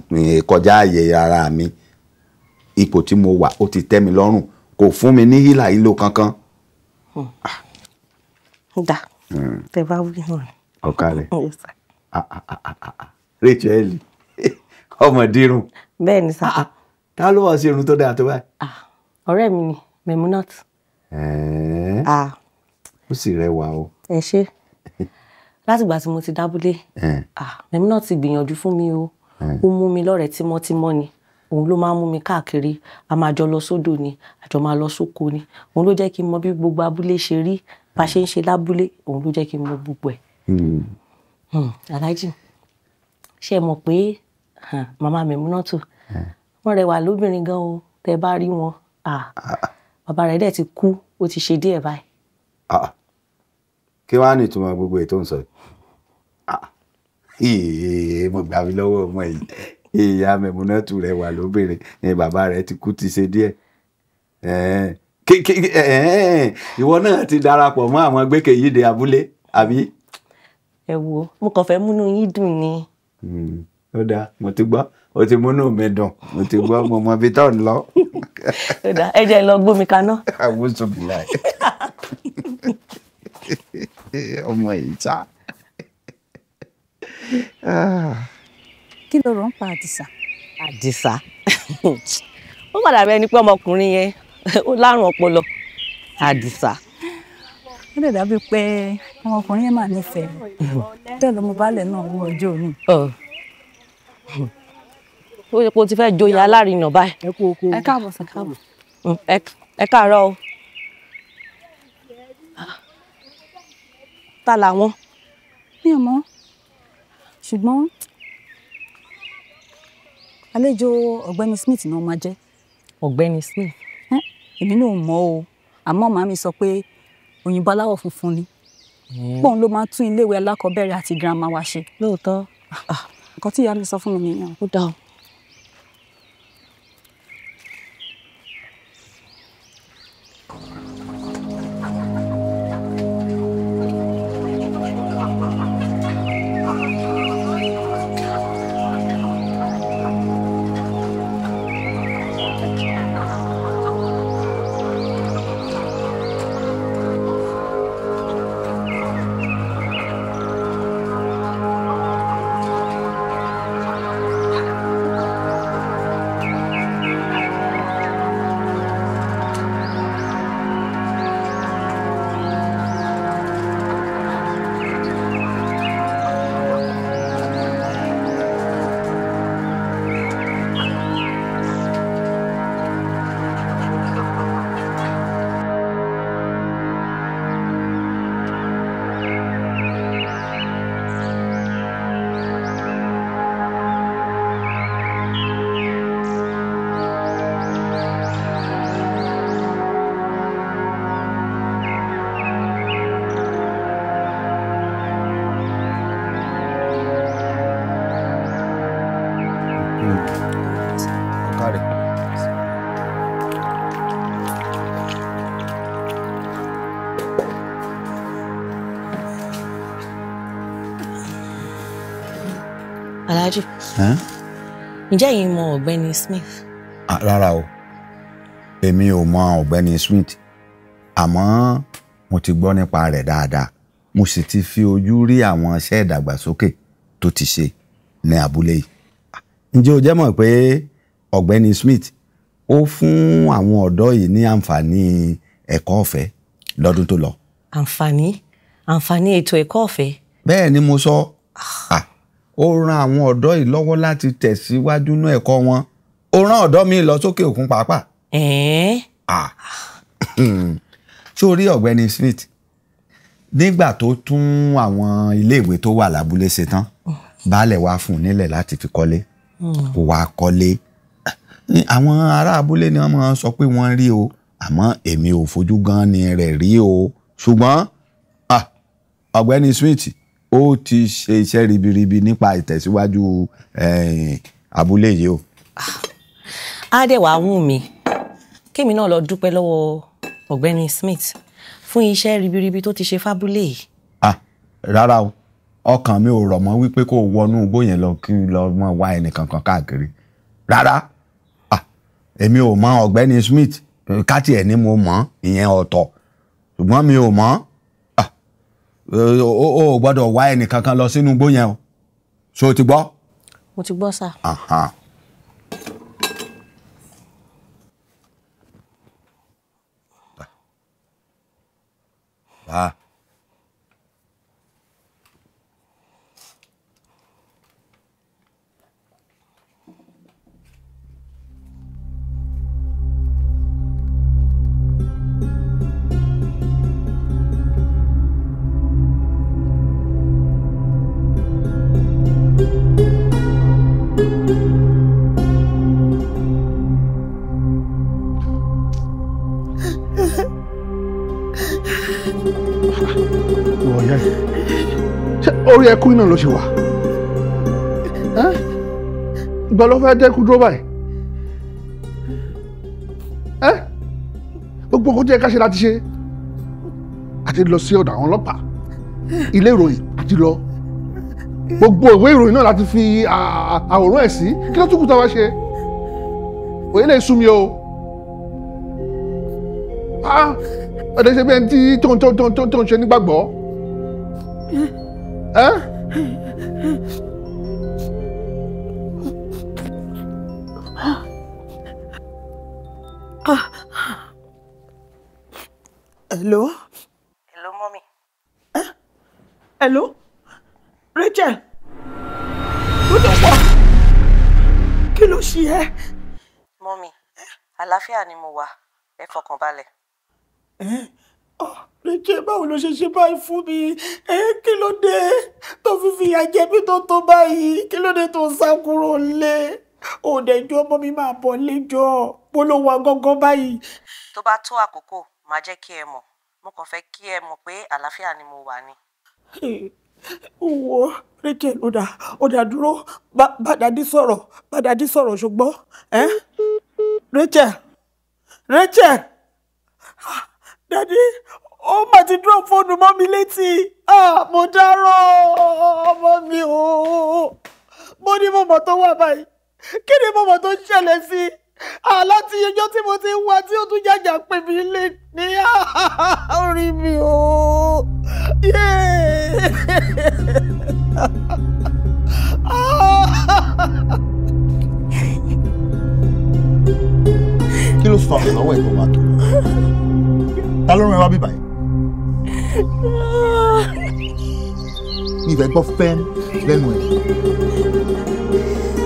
kọjá àyè ara mi, ipò tí mo wà ó ti tẹ́ mi lọ́rùn, kò fún mi ní hílà hílò kankan. Dà, tẹ bá wí náà. Ọ̀kàrẹ̀. Rachel, ọmọ dírun. Bẹ́ẹ̀ ni sá. Ta ló wá sí irun tó dáa tó báyìí? Ọ̀rẹ́ mi ni Memunat. Ó sì rẹwà o. Ẹ ṣé. Látìgbà tí mo ti dábúlé, Memunat ti gbìyànjú fún mi o. Ó mú mi lọ́rẹ̀ẹ́ tímọ́tímọ́ ni. Òun ló máa ń mú mi káàkiri. A máa jọ lọ sódò ni, àjọ máa lọ sóko ni. Òun ló jẹ́ kí n mọ bí gbogbo abúlé ṣe rí, bá ṣe ń ṣe lábúlé, òun ló jẹ́ kí n mọ gbogbo ẹ̀. Alhaji, ṣé ẹ mọ̀ pé màmá Memunatu wọ́n rẹwà lóbìnrin gan o, tẹ́ bá rí wọn. Bàbá rẹ̀ dẹ̀ ti kú, ó ti ṣe díẹ̀ báyìí. Kí wàá ní ìtumọ̀ gbogbo ètò ń sọ yìí? Mo gbà mí lọ́wọ́ ọmọ yìí. Ìyá Memunatu rẹwà lóbìnrin ni, bàbá rẹ̀ ti kú ti ṣe díẹ̀. Ìwọ náà ti darapọ̀ mọ́ àwọn gbẹ́kẹ̀yíde abúlé, àbí? Ẹ wo, mo kàn fẹ́ múnú yín dùn ni. Ó dáa, mo ti gbọ́, o ti múnú mi dùn, mo ti gbọ́, mo mọ ibi tó ń lọ. Ó dáa, ẹ jẹ́ lọ gbómi kaná. Àwùjọ bìláì. Ọmọ yìí ta. Kí ló rò ń pa Àdìsá? Àdìsá, ó padà bẹ ẹni pé ọmọkùnrin yẹn ó lárùn ọpọlọ. Àdìsá. Ó lè dàbí pé ọmọkùnrin yẹn máa nífẹ̀ẹ́ bẹ́ẹ̀ lọmọ baálẹ̀ náà wọ ọjọ́ òní. Ó yẹ kó o ti fẹ́ joyè alárinà báyìí. Ẹ káàbọ̀ sà. Ẹ káàárọ̀ o. Ta làwọn? Mi ò mọ̀, ṣùgbọ́n àlejò ọ̀gbẹ́ni Smith náà máa jẹ́. Ọ̀gbẹ́ni Smith? Èmi náà mọ̀ o, àmọ́ màmí sọ pé òyìnbó aláwọ̀ funfun ni, pọ́n ló máa tún iléèwé alákọ̀ọ́bẹ̀rẹ̀ àti girama wa ṣe. Lóòótọ́. Nǹkan tí ìyá mi sọ fún mi nìyẹn. Ó dáa o. Alhaji, ǹjẹ́ ẹ̀yin mọ ọ̀gbẹ́ni Smith? Rárá o, èmi ò mọ ọ̀gbẹ́ni Smith, àmọ́ mo ti gbọ́ nípa rẹ̀ dáadáa, mo sì ti fi ojú rí àwọn iṣẹ́ ìdàgbàsókè tó ti ṣe ní abúlé yìí. Ǹjẹ́ o jẹ́ mọ̀ pé ọ̀gbẹ́ni Smith ó fún àwọn ọ̀dọ́ yìí ní àǹfààní ẹ̀kọ́ ọ̀fẹ́ lọ́dún tó lọ? Àǹfààní ètò ẹ̀kọ́ ọ̀fẹ́? Bẹ́ẹ̀ ni mo sọ. Ó ran àwọn ọ̀dọ́ yìí lọ́wọ́ láti tẹ̀síwájú nínú ẹ̀kọ́ wọn. Ó rán ọ̀dọ́ mi lọ sókè òkun pàápàá. Ṣé o rí ọ̀gbẹ́ni Smith nígbà tó tún àwọn iléèwé tó wà lábúlé ṣe tán, baálẹ̀ wá fún un nílẹ̀ láti fi kọ́lé. Kò wá kọ́lé. Àwọn ará abúlé ni wọ́n máa ń sọ pé wọ́n rí o, àmọ́ èmi ò fojú gan ni rẹ̀ rí o. Ṣùgbọ́n ọ̀gbẹ́ni Smith ó ti ṣe iṣẹ́ ribiribi nípa ìtẹ̀síwájú abúlé yìí o. Á dẹ̀ wá wù mí kémi náà lọ dúpẹ́ lọ́wọ́ ọ̀gbẹ́ni Smith fún iṣẹ́ ribiribi tó ti ṣe fábúlé yìí. Rárá o, ọkàn mi ò rọ̀ mọ́ wípé kó o wọnú igbó yẹn lọ kí lọ mọ wá ẹnìkankan káàkiri. Rárá, èmi ò mọ ọ̀gbẹ́ni Smith, káàtì ẹ̀ ni mo mọ̀, ìyẹn ọ̀tọ̀, ṣùgbọ́n mi ò mọ̀. O ò gbọ́dọ̀ wá ẹnìkankan lọ sínú igbó yẹn o. Ṣé o ti gbọ́? Mo ti gbọ́ sà. Orí ẹkún náà ló ṣe wà. Ìgbà ló fẹ́ dẹ́kun dúró báyìí. Gbogbo kó jẹ́ ká ṣe láti ṣe. Àti lọ sí ọ̀dọ̀ àwọn ọlọ́pàá, ilé ìròyìn àti lọ. Gbogbo ìwé ìròyìn náà láti fi àwòrán ẹ̀ sí. Kí ló tún kù tá a wá ṣe? Òye lè sú mi o. Ọ̀dẹ̀ ṣe bí ẹni tí tó ń ṣe nígbàgbọ́. Hello? Hello, mommy. Hello? Rachel? Ó lọ wá. Kí ló ṣe ẹ́? Mommy, àlàáfíà ni mo wà. Ẹ fọkàn balẹ̀. Rachel, báwo ló ṣe ṣe báyìí fún mi? Kí ló dé tó fi fìyà jẹ mí tó tó báyìí? Kí ló dé tó sá kúrò lé? Òdẹ̀jọ́ ọmọ mi máa bọ̀ lẹ́jọ́. Bó ló wà gángan báyìí? Tó bá tó àkókò, màá jẹ́ kí ẹ mọ̀. Mo kàn fẹ́ kí ẹ mọ̀ pé àlàáfíà ni mo wà ni. Wo Rachel, ó dà dúró, bá dàdí sọ̀rọ̀ ṣùgbọ́n. Rachel, Rachel, dàdí, ó mà ti drop fóònù mọ́ mi létí. Mo dárò ọmọ mi o. Mo ní mo mọ̀ tó wà báyìí. Kí ni mo mọ̀ tó ń ṣẹlẹ̀ sí i? Láti ọjọ́ tí mo ti ń wá tí ó tún jàjà pè mí lé ní orí mi o. Kí ló sọ àwọn lọ́wọ́ ẹ̀ tó wá tó? Ta ló rán ẹ wá bí báyìí? Mi ìfẹ́ gbọ́ fẹ́m lẹ́nu ẹ̀.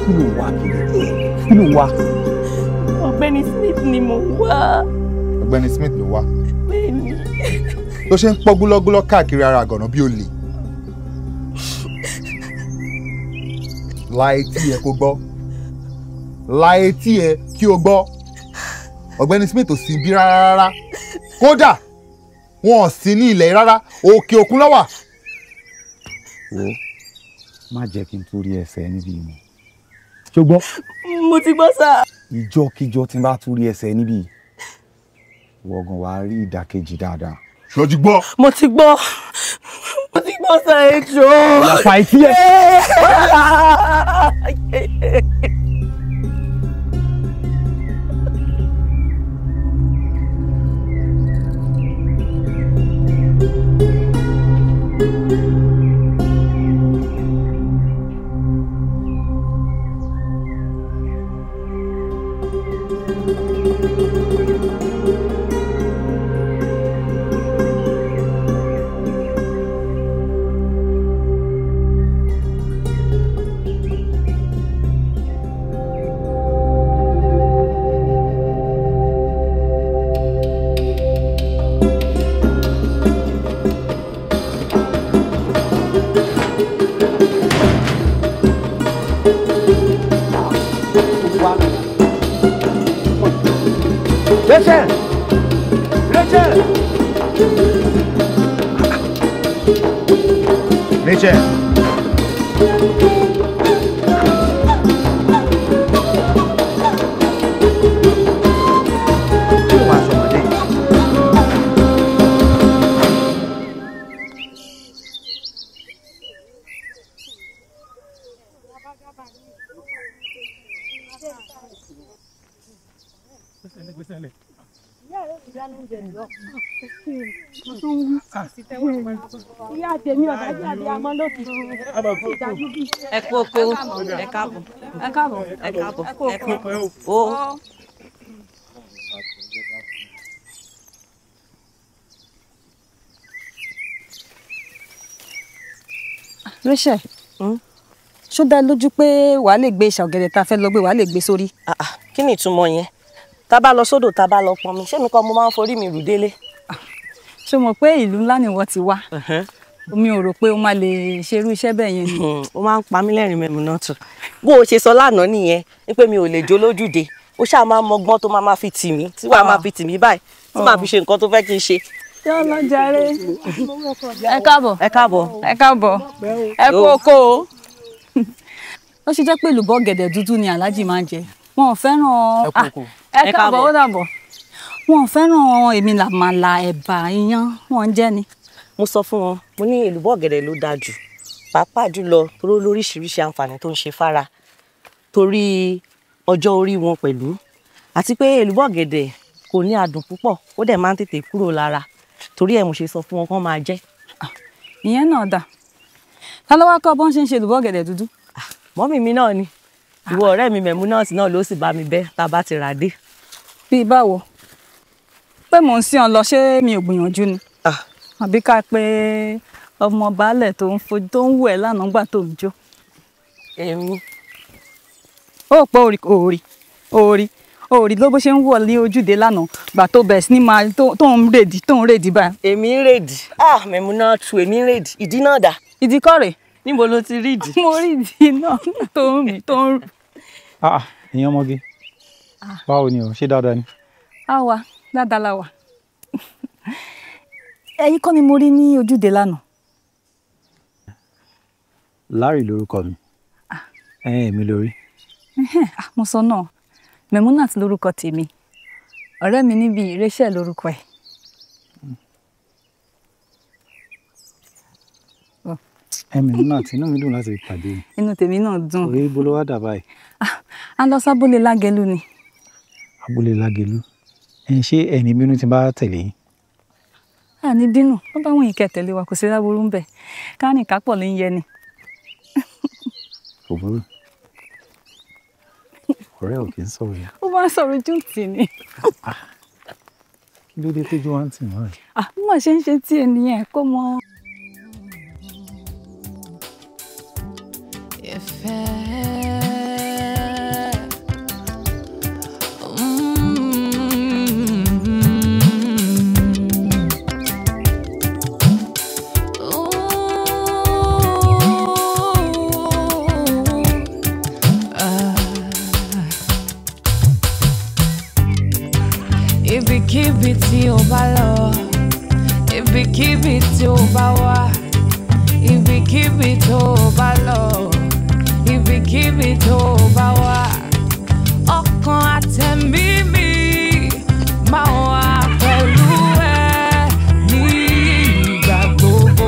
Kí ló wá kiri? Kí ló wá? Ọ̀gbẹ́ni Smith ni mo wá. Ọ̀gbẹ́ni Smith ló wá. Bẹ́ẹ̀ni. Ló ṣe ń pọ́ gúlọ́gúlọ́ káàkiri ara àgànà bí olè. La etí ẹ kó gbọ́. La etí ẹ kí o gbọ́. Ọ̀gbẹ́ni Smith ò sí bí rárá rárá. Kódà wọn ò sí ní ilẹ̀ rárá, òkè òkun ló wà. Wo má jẹ́ kí n tún rí ẹsẹ̀ níbí mọ́. Ṣó gbọ́? Mo ti gbọ́ sá. Ìjọ́kíjọ́ tí n bá tún rí ẹsẹ̀ níbí, wọ̀gàn wàá rí ìdàkejì dáadáa. Ṣó ti gbọ́? Mo ti gbọ́. Mo ti gbọ́ sá, ẹ jọ̀ọ́. Làpá etí ẹ. Rachel. Kí ló wàá sọmọdé yìí? Ìyá tèmi ọ̀dájú àbí amọ́ ló fi ìdájú bí. Ẹ kú oko, ẹ káàbọ̀, ẹ káàbọ̀, ẹ káàbọ̀, ẹ kú ẹ kú oko. O. Rachel, ṣó dá lójú pé wàá lè gbé ìṣà ọ̀gẹ̀dẹ̀ tá a fẹ́ lọ gbé, wàá lè gbé sórí? Kí ni ìtumọ̀ yẹn? Tá a bá lọ sódò, tá a bá lọ pọnmi, ṣé mi kọ́ mo máa ń forí mi rù délé? Ṣé o mọ̀ pé ìlú ńlá ni wọ́n ti wá? Mi ò rò pé o máa lè ṣerú iṣẹ́ bẹ́ẹ̀ yẹn ni. Ó máa ń pa mí lẹ́rìn mẹ́mu náà tù. Bó o ṣe sọ lánàá nìyẹn ní pé mi ò lè jó lójúde, ó ṣáà máa ń mọgbọ́n tó máa fi tì mí, tí wàá máa fi tì mí báyìí, tí màá fi ṣe nǹkan tó fẹ́ kí n ṣe. Yọ lọ jàre. Ẹ káàbọ̀. Ẹ káàbọ̀. Ẹ káàbọ̀. Ẹ kú oko o. Ó ṣe jẹ́ pé èlùbọ́ ọ̀gẹ̀dẹ̀ dúdú ni Alhaji máa ń jẹ. Wọn ò fẹ́ràn. Ẹ káàbọ̀, ó dàbọ̀. Wọn ò fẹ́ràn èmi làmàlà, ẹ̀bà, iyán, wọn ń jẹ ni. Mo sọ fún wọn, mo ní èlùbọ́ ọ̀gẹ̀dẹ̀ ló dáa jù, pàápàá jùlọ torí lóríṣiríṣi àǹfààní tó ń ṣe fára, torí ọjọ́ orí wọn pẹ̀lú, àti pé èlùbọ́ ọ̀gẹ̀dẹ̀ kò ní adùn púpọ̀, ó dẹ̀ máa ń tètè kúrò lára, torí ẹ̀ mo ṣe sọ fún wọn kán máa jẹ. Ìyẹn náà dà. Ta ló wá kọ́ bọ́n ṣe ń ṣe èlùbọ́ ọ̀gẹ̀dẹ̀ dúdú? Mọ́mì mi náà ni, ìwọ ọ̀rẹ́ mi Mẹ̀múnátì náà ló sì bá mi bẹ́ tá a bá ti rà dé. Bíi báwo? Pé mò ń sí ọ lọ, ṣé mi ò gbìyànjú ni? Àbí ká pé ọmọ baálẹ̀ tó ń fojú tó ń wù ẹ́ lánàá gbà tó ń jó. Èmi. Ó pọ̀ orí orí orí orí ló bó ṣe ń wọ̀ ní ojúde lánàá gbà tó bẹ̀rẹ̀ sí ní máa tó ń rèdí, tó ń rèdí báyìí. Èmi ń rèdí. Ah, Mẹ̀múnátù, èmi ń rèdí. Ìdí náà dà? Ìdí kọ́ rèé. Níbo ló ti rí ìdí? Mo rí ìdí náà tó ń mi tó ń. Ah, ìyẹn ọmọge. Báwo ni o? Ṣé dáadáa ni? A wà, dáadáa la wà. Ẹ̀yin kọ́ ni mo rí ní ojúde lánàá. Larry lórúkọ mi. Ẹ̀yin mi lórí. Mo sọ náà, Mẹ̀múnátì lórúkọ tèmi. Ọ̀rẹ́ mi níbi Rachel lórúkọ ẹ̀. Ẹ Mẹ̀múnátì, inú mi dùn láti pàdé. Inú tèmi náà dùn. Orí ibo ló wá dà báyìí? A lọ sábúlé Lágẹ̀lú ni. Abúlé Lágẹ̀lú. Ẹ ṣé ẹni bínú tí bá tẹ̀lé yín? A ní bínú, wọ́n bá wọn ìkẹ́ tẹ̀lé wa, kò sí láburú ń bẹ̀. Kárìn kápọ̀ ló ń yẹ ni. Kò burú. Ọ̀rẹ́ ò kì í sọ̀rọ̀ yẹn. Ó máa ń sọ̀rọ̀ ojú tì ní. Kí ló dé tójú wá ń tì wọ́n rẹ̀? Bí wọ́n ṣe ń ṣe tí ènìyàn kó mọ. Ìfẹ́. Ibikíbi tí o bá lọ, ibikíbi tí o bá wà, ibikíbi tó o bá lọ, ibikíbi tó o bá wà, ọkàn àtẹ̀mí mi máa wà pẹ̀lú ẹ ní ìgbà gbogbo.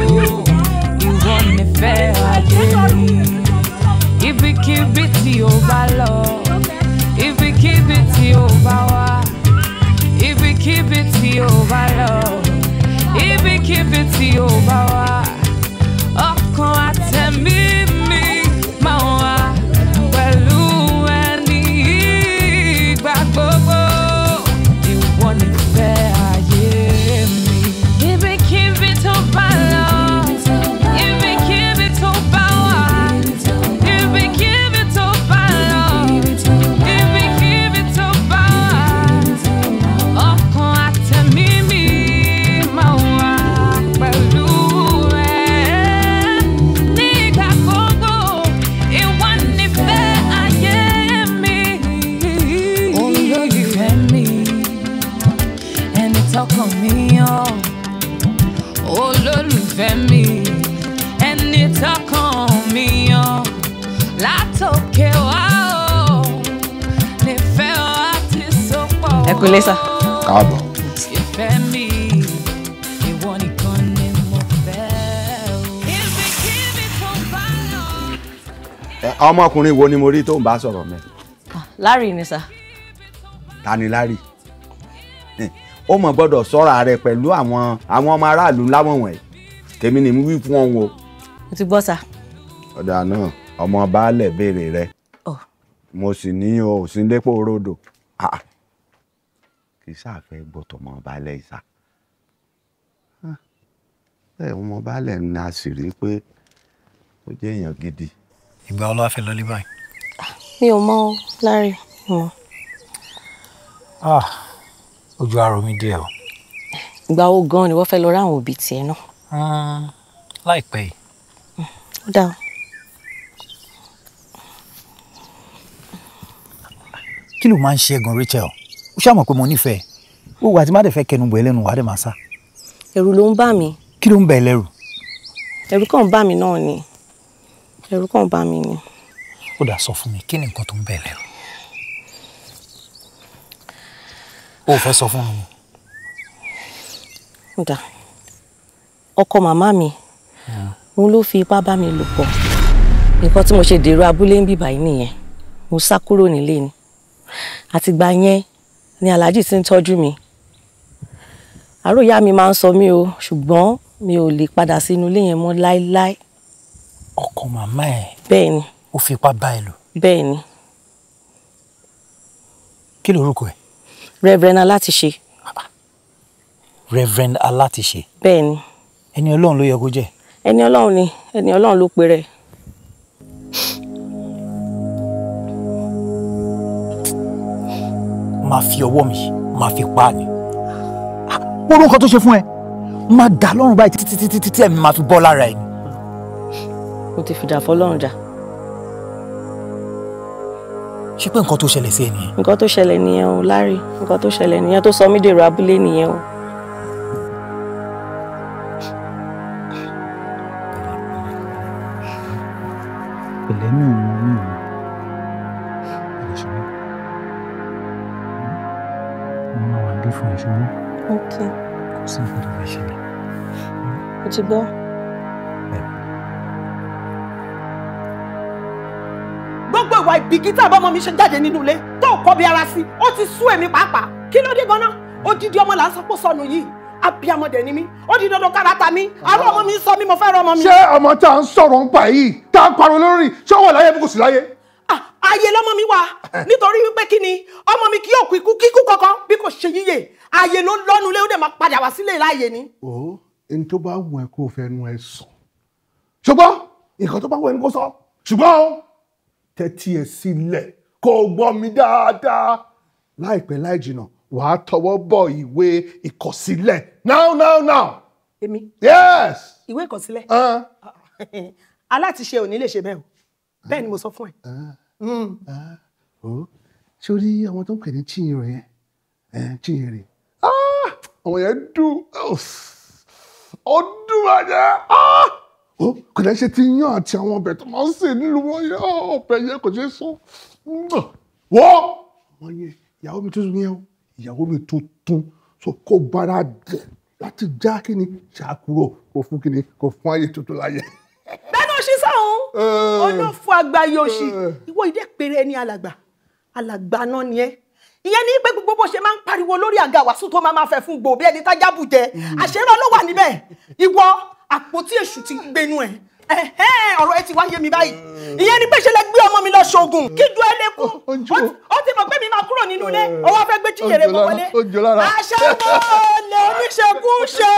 Ìwọ nífẹ̀ẹ́ ayé mi. Ibikíbi tí o bá lọ, ibikíbi tí o bá wà, ibikíbi tí o bá lọ, ibikíbi tí o bá wà. Ẹ kú lé sà. Káàbọ̀. Ìfẹ́ mi, ìwọ nìkan ni mo fẹ́ o. Ibikíbi tó bá lọ. Ọmọkùnrin wo ni mo rí tó ń bá sọ̀rọ̀ mẹ́? Larry ni sà. Ta ni Larry? Ó mọ̀ gbọ́dọ̀ sọ́ra rẹ̀ pẹ̀lú àwọn ọmọ aráàlú láwọn wọ̀nyí. Tèmi ni mo wí fún ọ̀hún o. Mo ti gbọ́ sà. Ọ̀dà náà ọmọ baálẹ̀ béèrè rẹ̀. Mo sì ní o ò sí lépò rodò. Kì í sáfẹ́ gbọ́ tọmọ baálẹ̀ ìsà. Bẹ́ẹ̀ ọmọ baálẹ̀ ni a sì rí pé ó jẹ́ èèyàn gidi. Ìgbà wo ló wá fẹ́ lọlé báyìí? Mi ò mọ̀ o, Larry, mi ò mọ̀. Ojú arọ mi díẹ̀ o. Ìgbà wo gan-an ni wọ́n fẹ́ lọ rí àwọn òbí tiẹ̀ náà? Láìpẹ́ yìí. Ó dáa o. Kí ló máa ń ṣe gan, Rachel? Ó ṣáà mọ̀ pé mo nífẹ̀ẹ́. Gbogbo àti má dẹ̀ fẹ́ kẹnu bọ̀ ẹ́ lẹ́nu wàá dẹ̀ máa sá. Ẹ̀rù ló ń bà mí. Kí ló ń bà ẹ́ lẹ́rù? Ẹ̀rù kàn ń bà mí náà ni. Ẹ̀rù kàn ń bà mí ni. Ó dà, sọ fún mi, kí ni nǹkan tó ń bà ẹ́ lẹ́rù? O ò fẹ́ sọ fún mi. Ó dà. Ọkọ màmá mi, òun ló fi ipá bá mi lò pọ̀. Nǹkan tí mo ṣe dèrò abúlé ń bì báyìí nìyẹn. Mo sá kúrò nílé ni. Àtìgbà yẹn ni Alhaji ti ń tọ́jú mi. Àárò ìyá mi máa ń sọ mí o, ṣùgbọ́n mi ò lè padà sínú ilé yẹn mọ́ láéláé. Ọkọ màmá ẹ? Bẹ́ẹ̀ ni. Ó fi ipá bá ẹ lò? Bẹ́ẹ̀ ni. Kí lorúkọ ẹ? Reverend Alátiṣe. Reverend Alátiṣe? Bẹ́ẹ̀ ni. Ẹni Ọlọ́run ló yẹ kó jẹ́. Ẹni Ọlọ́run ni, ẹni Ọlọ́run ló pe rẹ̀. Máa fi ọwọ́ mi, máa fi pa á ni. Wọ́n ló ń kọ́ tó ṣe fún ẹ. Máa dà lọ́rùn báyìí títí títí títí ẹ̀mí máa fi bọ́ lára ẹ̀ ni. Mo ti fìjà fọlọ́run jà. Ṣé pé nǹkan tó ṣẹlẹ̀ sí ẹ nìyẹn? Nǹkan tó ṣẹlẹ̀ nìyẹn o, Larry. Nǹkan tó ṣẹlẹ̀ nìyẹn tó sọ mí dèrò abúlé nìyẹn o. Pẹ̀lẹ́, mi ò mọ̀, mi ò mọ̀. Pẹ̀lẹ́ ṣùgbọ́n. Mo máa wà bí fún ẹ ṣùgbọ́n. Ok. Kò sí nǹkan tó fẹ́ ṣẹlẹ̀. Mo ti gbọ́. Gbogbo ìwà ìbìkítà bọ́mọ mi ṣe jáde nínú ilé tó kọ́ bí ara sí, ó ti sú èmi pàápàá. Kí ló dé gan-an? Odidi ọmọ là ń sọ pé sọnù yìí. Abiyamọ dẹ̀ ni mí. Ó di dandan kára ta mí. Àárọ̀ ọmọ mi ń sọ mí, mo fẹ́ rọ ọmọ mi. Ṣé ọmọ tá à ń sọ̀rọ̀ ń pa yìí tá à ń pariwo lórí ṣé ó wà láyé bí kò sí láyé? Ayé lọ́mọ mi wà, nítorí wípé kí ni ọmọ mi kì yóò kú ikú kíkú kankan bí kò ṣe yíyè. Ayé ló lọ́nu lé, ó dẹ̀ máa padà wá sílé láàyè ni. Ó ẹni tó bá wù ẹ́ kó fẹnu ẹ sọ, ṣùgbọ́n nǹkan tó bá wù ẹ́ ni kó sọ, ṣùgbọ́n tẹ́tí ẹ sílẹ̀ kó gbọ́ mi dáadáa. Láìpẹ́ láì jìnnà wàá tọwọ́ bọ̀ ìwé ìkọ̀sílẹ̀ now now now. Èmi? Yes. Ìwé ìkọ̀sílẹ̀? Alátiṣe ò ní lè ṣe bẹ́ẹ̀ o, bẹ́ẹ̀ ni mo sọ fún ẹ. Ṣé o rí àwọn tó ń pè ní Chinyere yẹn? Chinyere, àwọn yẹn dùn, ó dùn bàjẹ́. Kò lè ṣe ti yán àti àwọn ọbẹ̀ tó máa ń sè nílùú wọn yẹn, ọbẹ̀ yẹn kò ṣeé sọ. Wọ́ àwọn yẹn, ìyàwó mi tuntun yẹn o, ìyàwó mi tuntun, so kó bára dẹ̀ láti já kíni ṣàkúrò kò fún kíni kò fún ayé tuntun láyé. Bẹ́ẹ̀ ni ó ṣí sọ́hún, olófo àgbáyé òṣì, ìwọ ìdẹ́ péré ẹni alàgbà, alàgbà náà ni ẹ. Ìyẹn ní pé gbogbo bó ṣe máa ń pariwo lórí àga wàásù tó máa fẹ́ fún gbòòbí ẹni tájá bù jẹ, àṣírọ́ ló wà níbẹ̀. Ìwọ àpótí èṣù ti gbénu ẹ, ọ̀rọ̀ ẹ ti wá yé mi báyìí. Ìyẹn ní pé ṣe lẹ gbé ọmọ mi lọ ṣoògùn kí ju ẹ lè kú. Ó ti mọ̀ pé mi máa kúrò nínú ilé, ó wá fẹ́ gbé Chinyere mọ́ wọlé. Aṣẹ́wó lè oníṣekúṣe,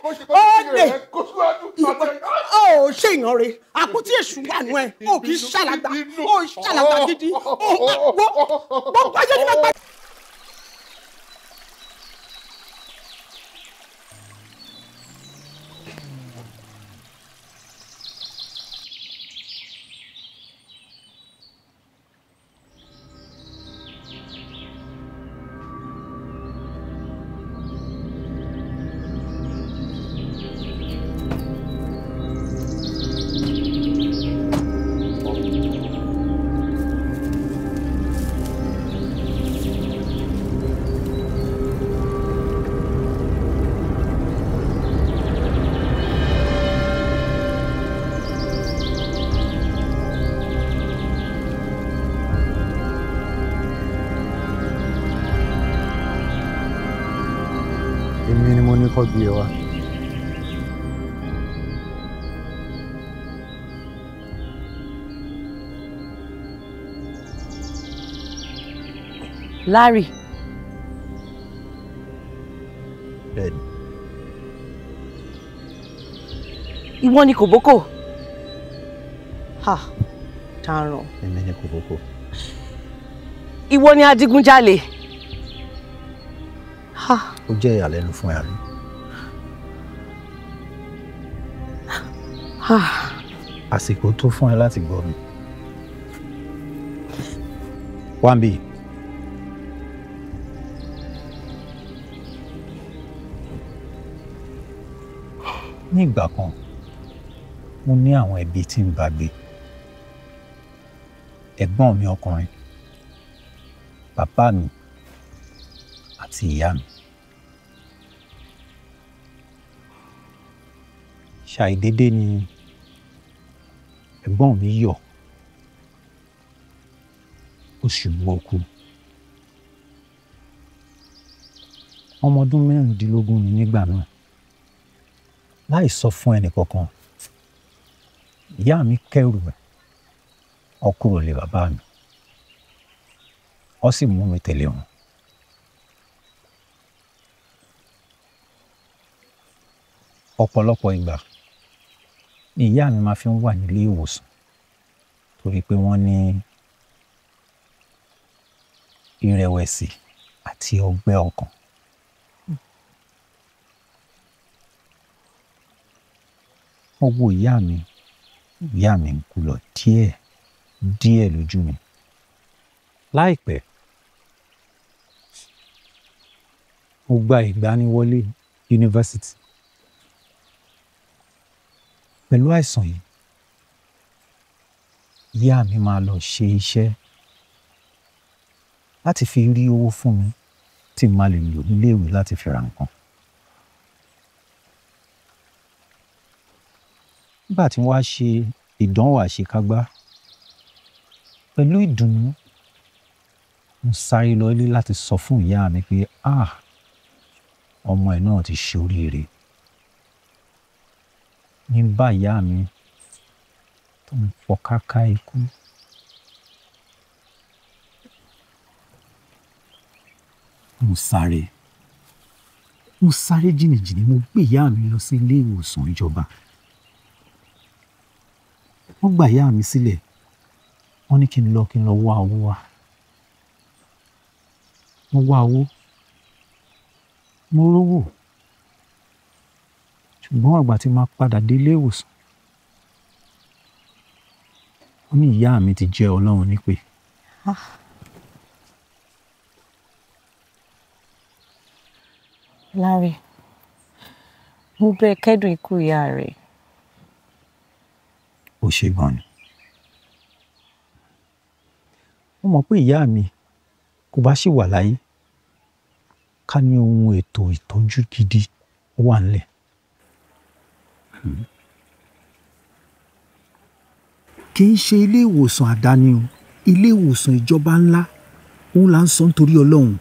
ó lè ó ṣe èèyàn rẹ̀, àpótí èṣù wà nù ẹ, ó kì í ṣàlàgbà, ó ṣàlàgbà gidi, ó gbogbo ayé ní bá. kọ́kọ́ gbé ẹ wá. Larry. Bẹ́ẹ̀ni. Ìwọ ni kòbókò. Ha, dáràn. Èmi ni kòbókò. Ìwọ ni adigunjalè. Ha. Ó jẹ́ ìyàlẹ́nu fún ẹ àbí? Ha. Àsìkò tó fún ẹ láti gbọ́ mi. Wambi. Ní ìgbà kan, mo ní àwọn ẹbí tí ń bá gbé. Ẹ̀gbọ́n mi ọkùnrin, bàbá mi àti ìyá mi. Ṣàìdédé ni ẹ̀gbọ́n mi yọ̀, ó ṣubú ó kú. Ọmọ ọdún 16 ni nígbà náà. Láì sọ fún ẹnì kankan, ìyá mi kẹ́rù ẹ̀, ó kúrò lé bàbá mi, ó sì mú mi tẹ̀lé wọn. Ọ̀pọ̀lọpọ̀ ìgbà ni ìyá mi máa fi ń wà nílé ìwòsàn torí pé wọ́n ní ìrẹ̀wẹ̀sì àti ọgbẹ́ ọkàn. Mo wo ìyá mi ń kú lọ díẹ̀ díẹ̀ lójú mi. Láìpẹ́, mo gba ìgbaniwọlé yunifásítì. Pẹ̀lú àìsàn yìí, ìyá mi máa lọ ṣe iṣẹ́ láti fi rí owó fún mi tí màá lè lò níléèwé láti fi ra nǹkan. Nígbà tí wọ́n á ṣe ìdánwò àṣekágbá, pẹ̀lú ìdùnnú, mo sáré lọ ilé láti sọ fún ìyá mi pé ah, ọmọ ẹ̀ náà ti ṣe oríire. Ní bá ìyá mi tó ń pọkáká ikú. Mo sáré jìnnìjìnnì, mo gbé ìyá mi lọ sí ilé ìwòsàn ìjọba. Wọ́n gba ìyá mi sílẹ̀, wọ́n ní kí n lọ wá owó wá. Mo wá owó, mo rówó, ṣùgbọ́n àgbà tí máa padà dé ilé ìwòsàn, wọ́n ní ìyá mi ti jẹ́ Ọlọ́run nípè. Larry, mo bẹ̀ kẹ́dùn ikú ìyá rẹ̀. Ó ṣe gan ni. Mo mọ̀ pé ìyá mi kò bá ṣì wà láyé ká ní ohun ètò ìtọ́jú gidi wà nílẹ̀. Kì í ṣe ilé ìwòsàn àdáni o, ilé ìwòsàn ìjọba ńlá òun là ń sọ nítorí Ọlọ́run.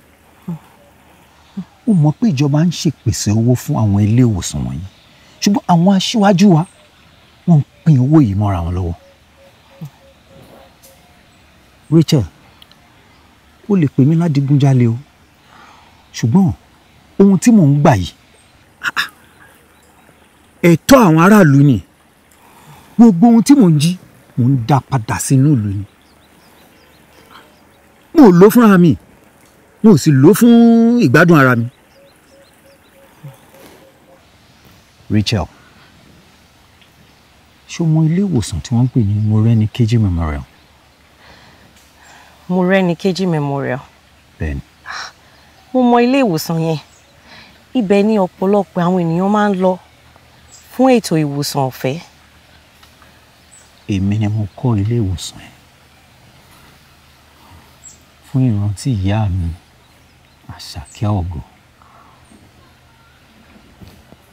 Ó mọ̀ pé ìjọba ń ṣèpèsè owó fún àwọn ilé ìwòsàn wọ̀nyí, ṣùgbọ́n àwọn aṣíwájú wa wọ́n ń pín owó yìí mọ́ra wọn lọ́wọ́. Rachel, ó lè pè mí ládìgúnjalè o, ṣùgbọ́n ohun tí mò ń gbà yìí, ẹ̀tọ́ àwọn aráàlú ni. Gbogbo ohun tí mò ń jí, mò ń dá padà sínú ìlú ni. Mo ò lò fúnra mi, mo ò sì lò fún ìgbádùn ara mi. Rachel, ṣé o mọ ilé ìwòsàn tí wọ́n ń pè ní Morenikeji Memorial? Morenikeji Memorial. Bẹ́ẹ̀ni. Mo mọ ilé ìwòsàn yẹn. Ibẹ̀ ni ọ̀pọ̀lọpọ̀ àwọn ènìyàn máa ń lọ fún ètò ìwòsàn ọ̀fẹ́. Èmi ni mo kọ́ ilé ìwòsàn yẹn fún ìrántí ìyá mi, Àṣàkẹ́ Ògo.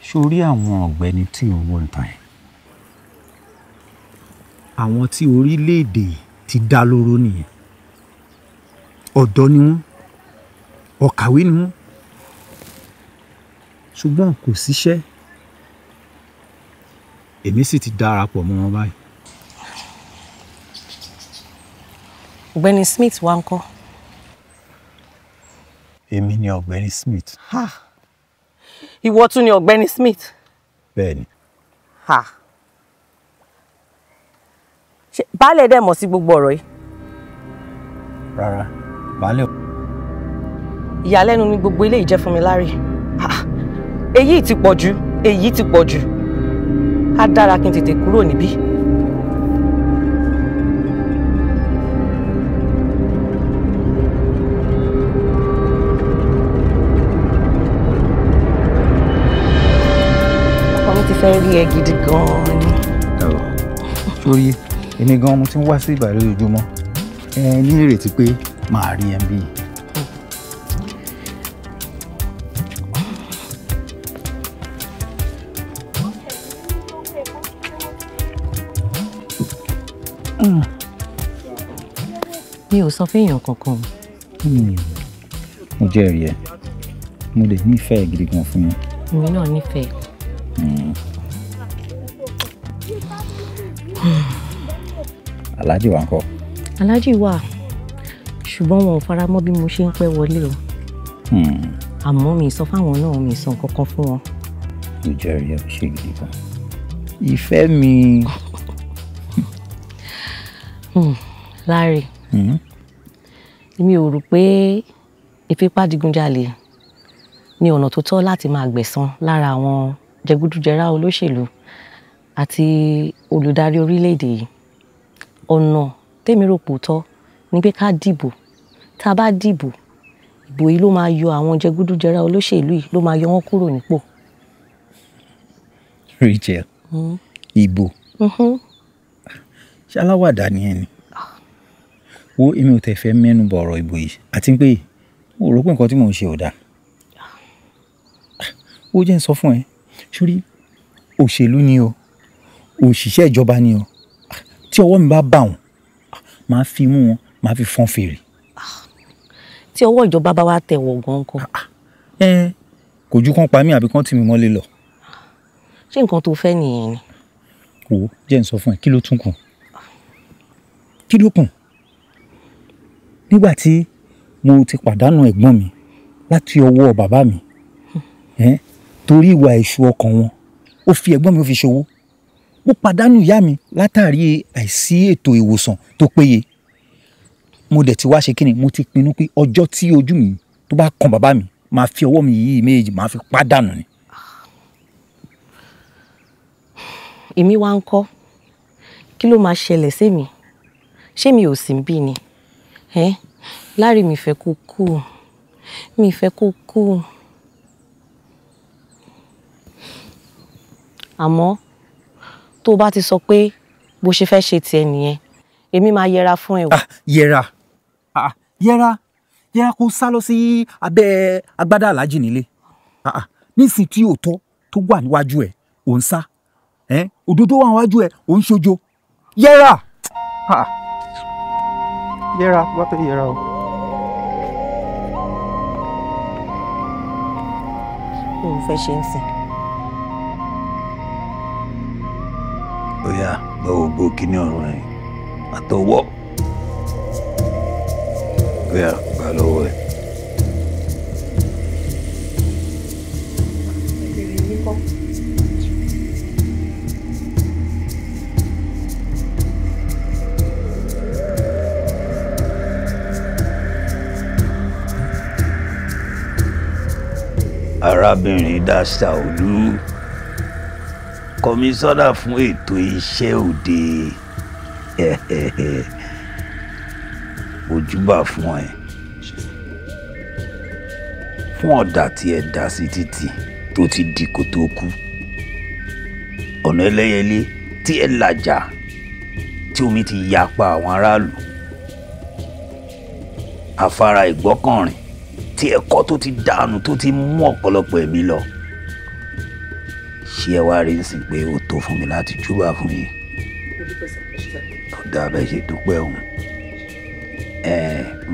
Ṣé o rí àwọn ọ̀gbẹ́ni tí ò ń wò níta yẹn? Àwọn tí orílẹ̀-èdè ti dá lóró nìyẹn. Ọ̀dọ́ ni wọ́n, ọ̀kàwé ni wọ́n. Ṣùgbọ́n kò síṣẹ́. Èmi sì ti darapọ̀ mọ́ wọn báyìí. Ọ̀gbẹ́ni Smith wá ńkọ́? Èmi ni Ọ̀gbẹ́ni Smith. Ìwọ tún ni Ọ̀gbẹ́ni Smith? Bẹ́ẹ̀ni. Ṣé baálẹ̀ dẹ̀ mọ̀ sí gbogbo ọ̀rọ̀ yìí? Rárá, baálẹ̀. Ìyàlẹ́nu ni gbogbo eléyìí jẹ́ fún mi Larry. Èyí ti pọ̀ jù, èyí ti pọ̀ jù. Á dára kí n tètè kúrò níbí. Ọkọ mi ti fẹ́ rí ẹ gidi gan-an ni. Sórí èmi gan-an mo ti ń wá sí ìbàdàn lójoojúmọ́ ẹ ní ìrètí pé màá rí ẹ bí. Mi ò sọ fẹ́yàn kankan. Mo jẹ́rìí ẹ, mo lè nífẹ̀ẹ́ gidi gan fún yín. Èmi náà nífẹ̀ẹ́. Aláàjì wa ńkọ́? Aláàjì wà, ṣùgbọ́n wọn ò fara mọ́ bí mo ṣe ń pẹ́ wọlé o. Àmọ́ mi sọ fáwọn náà, mi sọ nǹkan kan fún wọn. Mo jẹ́rìí ẹ, ṣe gidi gan. Ìfẹ́ mi. Larry, mi ò rò pé ìfipádigunjalè ní ọ̀nà tó tọ́ láti máa gbẹ̀san lára àwọn jẹgúdújẹrá olóṣèlú àti olùdarí orílẹ̀-èdè yìí. Ọ̀nà tèmi rò pò tọ́ ni pé ká dìbò. Tá a bá dìbò, ìbò yìí ló máa yọ àwọn jẹgúdújẹrá olóṣèlú yìí, ló máa yọ wọ́n kúrò nípò. Rachel, ìbò ṣaláwàdà ni ẹ ni. Wo, èmi ò tẹ̀ fẹ́ mẹ́nu bọ̀ ọ̀rọ̀ ìbò yìí, àti pé mo rò pé nǹkan tí mò ń ṣe ò dáa. Ó jẹ́ ń sọ fún ẹ, sórí òṣèlú ni o, òṣìṣẹ́ ìjọba ni o, tí ọwọ́ mi bá bà wọ́n, máa fi mú wọn, máa fi fọ́n fèrè. Tí ọwọ́ ìjọba bá wá tẹ̀ wọ̀ gan kan. Kò ju kán pa mí àbí kán tì mí mọ́lé lọ. Ṣé nǹkan tó fẹ́ nìyẹn ni? Wo, jẹ́ ń sọ fún ẹ, kí ló tún kù? Kí ló kù? Nígbà tí mo ti pàdánù ẹ̀gbọ́n mi láti ọwọ́ bàbá mi, torí ìwà èṣù ọkàn wọn, ó fi ẹ̀gbọ́n mi ó fi ṣòwò. Mo pàdánù ìyá mi látàrí àìsí ètò ìwòsàn tó péye. Mo dẹ̀ ti wá ṣe kíni, mo ti pinnu pé ọjọ́ tí ojú mi tó bá kan bàbá mi, màá fi ọwọ́ mi yìí méjì, màá fi pàdánù ni. Èmi wá ń kọ́, kí ló máa ṣẹlẹ̀ sí mi? Ṣé mi ò sì ń bí ni? Larry, mi fẹ́ kó kú, mi fẹ́ kó kú. Àmọ́ tó bá ti sọ pé bó ṣe fẹ́ ṣe tiẹ̀ nìyẹn, èmi máa yẹra fún ẹ o. Yẹra, yẹra, yẹra kó sá lọ sí abẹ́ agbádá aláàjì nílé. Nísìn tí òótọ́ tó wà níwájú ẹ̀ ò ń sá, òdodo wà níwájú ẹ̀ ò ń ṣojo. Yẹra. Yẹra, wá fẹ́ yẹra o. Mo fẹ́ ṣe ń sìn. Ó yá, gbọ́ gbogbo kíní ọ̀run ẹ̀ àtọwọ́. Ó yá, gbà lọ́wọ́ ẹ̀. Arábìnrin Dáṣàolú, kọmíṣánná fún ètò iṣẹ́ òde, ojúbà fún ẹ fún ọ̀dà tí ẹ dá sí títì tó ti di kòtò kú, ọ̀nà ẹlẹ́yẹlé tí ẹ làjà tí omi ti yapa àwọn aráàlú, afárá ìgbọ́kànrìn tí ẹ̀kọ́ tó ti dànù tó ti mú ọ̀pọ̀lọpọ̀ ẹ̀mí lọ. Ṣé ẹ wá rí sí pé ó tó fún mi láti júbà fún yín? Ó dáa bẹ́ẹ̀ ṣe dúpẹ́ òun. Ẹ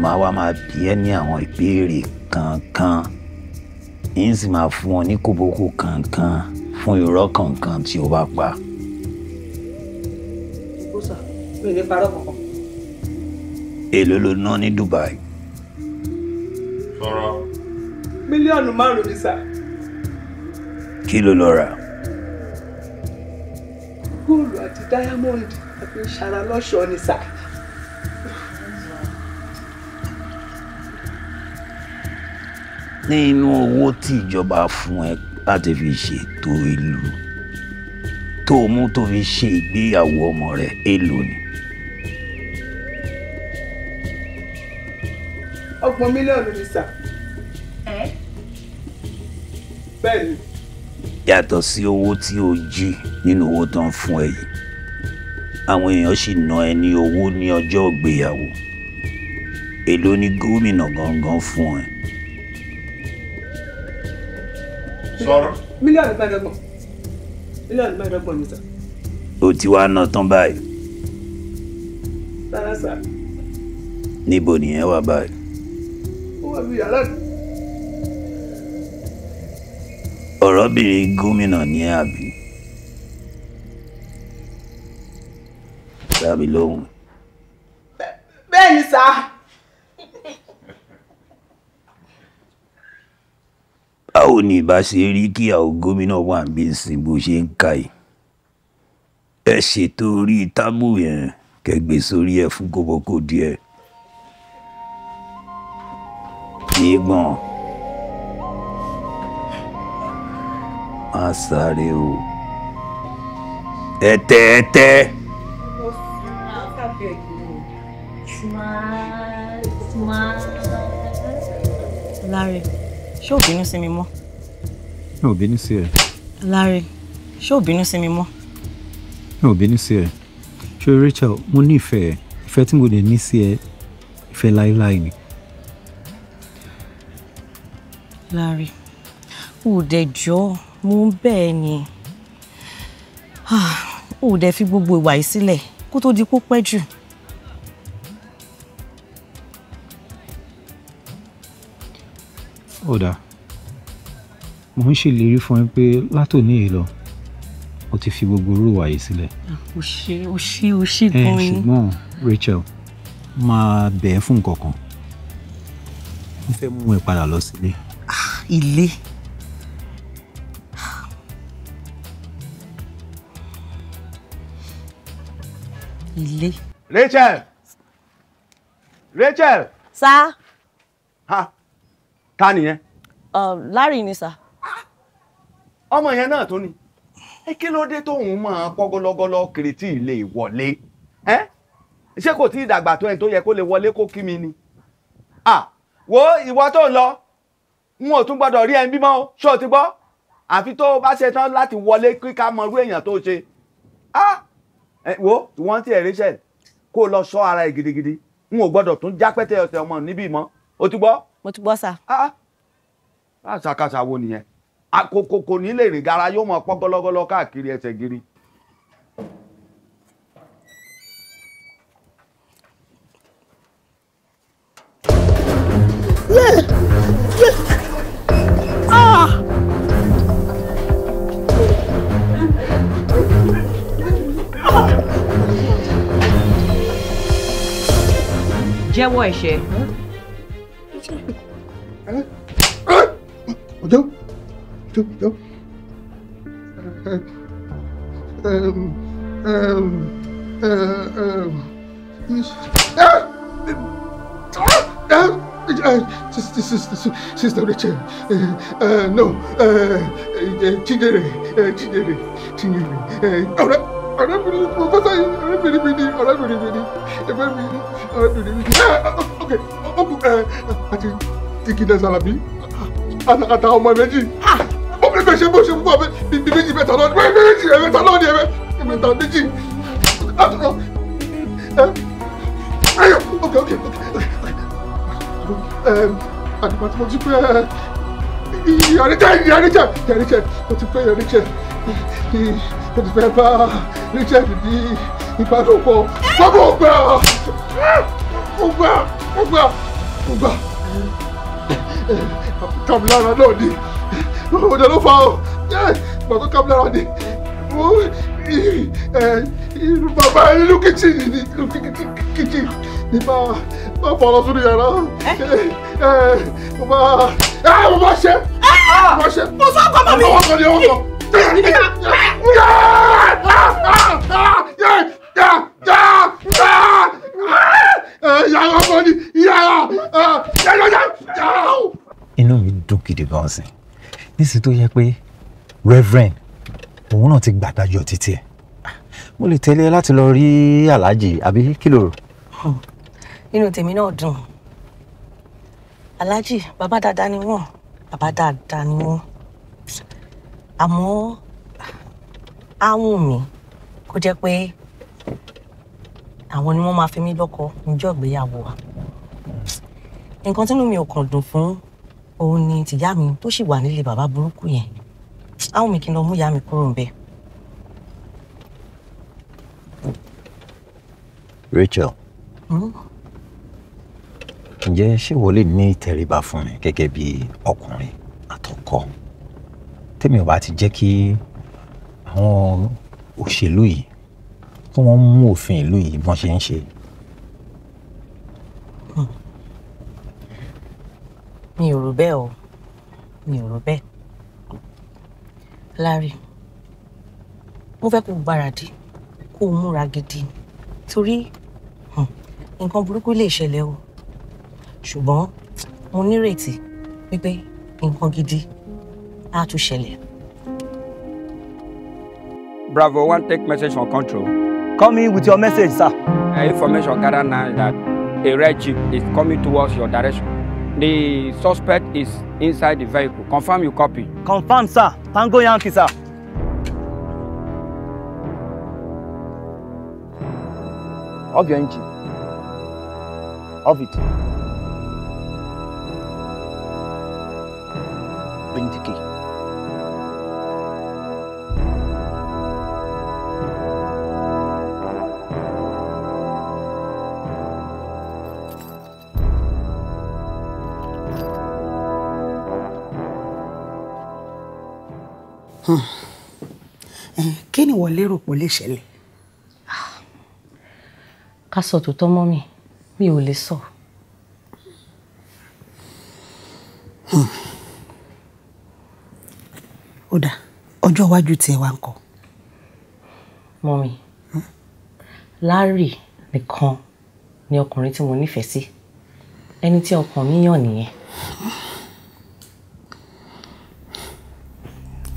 máa wá máa bi ẹ́ ní àwọn ìbéèrè kankan Yín sì máa fún ọ ní kòbókò kankan fún irọ́ kankan tí o bá pa. Ó sà, mi ò ní parọ́ kankan. Èló ló ná ní Dubai? Sọ̀rọ̀. 5 mílíọ̀nù ni sà. Kí ló lọ rà? Góòlù àti dáyámọ́ǹdì àfi ń ṣara lọ́ṣọ̀ọ́ ni sà. Ní inú owó tí ìjọba fún ẹ láti fi ṣètò ìlú tó mú tó fi ṣe ìgbéyàwó ọmọ rẹ, èló ni? 30 mílíọ̀nù ni sà. Bẹ́ẹ̀ ni. Yàtọ̀ sí owó tí o jí nínú owó tó ń fún ẹ yìí, àwọn èèyàn sì ná ẹ ní owó ní ọjọ́ ìgbéyàwó. Èló ni gómìnà gangan fún ẹ? Sọ̀rọ̀. 25 mílíọ̀nù, 25 mílíọ̀nù ni sà. O ti wá ná tán báyìí? Rárá sà. Níbo nìyẹn wà báyìí? Ó wà ní yàrá mi. Ọ̀rọ̀bìnrin gómìnà ní ẹ àbí? Dábì lóhùn. Bẹ́ẹ̀ ni sà. Báwo ni ìbá ṣe rí kí àwọn gómìnà wà ń bí sin bó ṣe ń ka yìí? Ẹ ṣètò orí tábù yẹn kẹgbẹ́ sórí ẹ fún kóbókó díẹ̀. Nígbọ̀n má sáré o. Ẹ tẹ ẹ tẹ. Smile, smile. Láre, ṣé ò bínú sí mi mọ́? Mi ò bínú sí ẹ. Láre, ṣé ò bínú sí mi mọ́? Mi ò bínú sí ẹ. Ṣé Rachel, mo nífẹ̀ẹ́ ẹ. Ìfẹ́ tí mo lè ní sí ẹ, ìfẹ́ láéláé ni. Láre, ò dẹ̀ jọ̀ọ́, mo ń bẹ̀ ẹ́ ni. Ò dẹ̀ fi gbogbo ìwà yìí sílẹ̀ kó tó di kó pẹ́ jù. Ó dáa. Mo ń ṣèlérí fún ẹ pé látòní yìí lọ, mo ti fi gbogbo irú ìwà yìí sílẹ̀. O ṣé, o ṣé, o ṣé gan ni. Ṣùgbọ́n Rachel, máa bẹ̀ ẹ́ fún nǹkan kan. Mo fẹ́ mú ẹ padà lọ sílé. Ilé. Ilé. Rachel! Rachel! Sá. Ha! Ta nìyẹn? Larry ni sà. Ọmọ yẹn náà tó ni. Ẹ kí ló dé tóun máa pọ́ gọ́lọ́gọ́lọ́ kiri tí ì lè wọlé? Ẹ́ ṣé kò tí ì dàgbà tó ẹni tó yẹ kó lè wọlé kó kí mi ni? À wo ìwọ tó ń lọ, n ò tún gbọdọ̀ rí ẹni bímọ o, ṣé o ti gbọ́? Àfi tó o bá ṣe tán láti wọlé kí ká mọ irú èèyàn tó ṣe. Á wo ìwọ́n tí ẹ̀ Rachel kó o lọ ṣọ́ ara ẹ̀ gidigidi. N ò gbọdọ̀ tún jápẹ́tẹ́ ọ̀sẹ̀ ọmọ níbí mọ́. O ti gbọ́? Mo ti gbọ́ sà. Àṣàkáṣà wo nìyẹn? Àkókò kò ní lè rìn gara, yóò mọ pọ́n gọ́lọ́gọ́lọ́ káàkiri ẹsẹ̀ gírí. Yeah! Yeah! Ah! Jẹ́wọ́ ẹ̀ṣẹ̀. Ọjọ́ ọjọ́ ọjọ́ Sister Rachel, no, Chinyere, Chinyere, Chinyere, ọ̀rẹ́bìnrin mo fẹ́ sáyé, ọ̀rẹ́bìnrin mi ni, ọ̀rẹ́bìnrin mi ni, ẹgbẹ́ mi ni, ọ̀rẹ́bìnrin mi ni, ok, ọkùn àti Dikina Salabi, àtàwọn ọmọ méjì, ó bí bẹ́ẹ̀ ṣe bó ṣe fún wa bí méjì mẹ́ta lọ́ọ̀ni, méjì mẹ́ta lọ́ọ̀ni, mẹ́ta méjì, ok, ok, ok, àdìpá tí mo ti pẹ́ ìyàrá ìyàrá ìyàrá mo ti pẹ́ ìyàrá mo ti fẹ́ bá Richard ní ìbálòpọ̀ gbogbo ògbà ògbà ògbà ògbà kàmìlára náà ni Òde ló fa o. Ìgbà tó ká mi lára ni. Bàbá inú kíchìnì ni kíchìnì ni máa fọ lọ sórí yàrá. Mo máa ṣe. Mo sọ ọkọ mọ́ mi. Ọwọ́ kan ni ọwọ́ kan. Yàrá ọmọ ni yàrá. Inú mi dùn gidi gan sí nísìsiyìí tó yẹ pé Reverend òun náà ti gbàdájọ́ títí ẹ̀, mo lè tẹ̀lé láti lọ rí Alhaji àbí kí ló rò? Inú tèmi náà dùn. Alhaji bàbá dáadáa ni wọ́n, bàbá dáadáa ni wọ́n, àmọ́ á wù mí kó jẹ́ pé àwọn ni wọ́n máa fi mí lọ́kọ níjọ́ ìgbéyàwó wa. Nǹkan tínú mi ò kàn dùn fún òun ni tìyá mi tó sì wà nílé bàbá burúkú yẹn. Á wù mí kí n lọ mú ìyá mi kúrò níbẹ̀. Rachel, ǹjẹ́ ṣé wọ́n lè ní ìtẹríba fún mi gẹ́gẹ́ bí ọkùnrin àtọkọ? Tèmi ò bá ti jẹ́ kí àwọn òṣèlú yìí kí wọ́n mú òfin ìlú yìí bọ́n ṣe ń ṣe. Mi ò rò bẹ́ẹ̀ o, mi ò rò bẹ́ẹ̀. Larry, mo fẹ́ kó o gbáradì, kó o múra gidi, torí nǹkan burúkú lè ṣẹlẹ̀ o. Ṣùgbọ́n mo nírètí wípé nǹkan gidi á tún ṣẹlẹ̀. Bravo, one take message from control. Come in with your message, sir. Information gathered now that a red jeep is coming towards your direction. The suspect is inside the vehicle. Confirm you copy. Confirm, sir. Tango Yankee, sir. Off your engine. Off it. Bring the key. Kí ni wọ́n lérò pé ó lè ṣẹlẹ̀? Ká sọ tòótọ́ mọ́ mi, mi ò lè sọ. Ó dà, ọjọ́ iwájú tiẹ̀ wá ń kọ́. Mọ́mi, Larry nìkan ni ọkùnrin tí mo nífẹ̀ẹ́ sí, ẹni tí ọkàn mi yàn nìyẹn.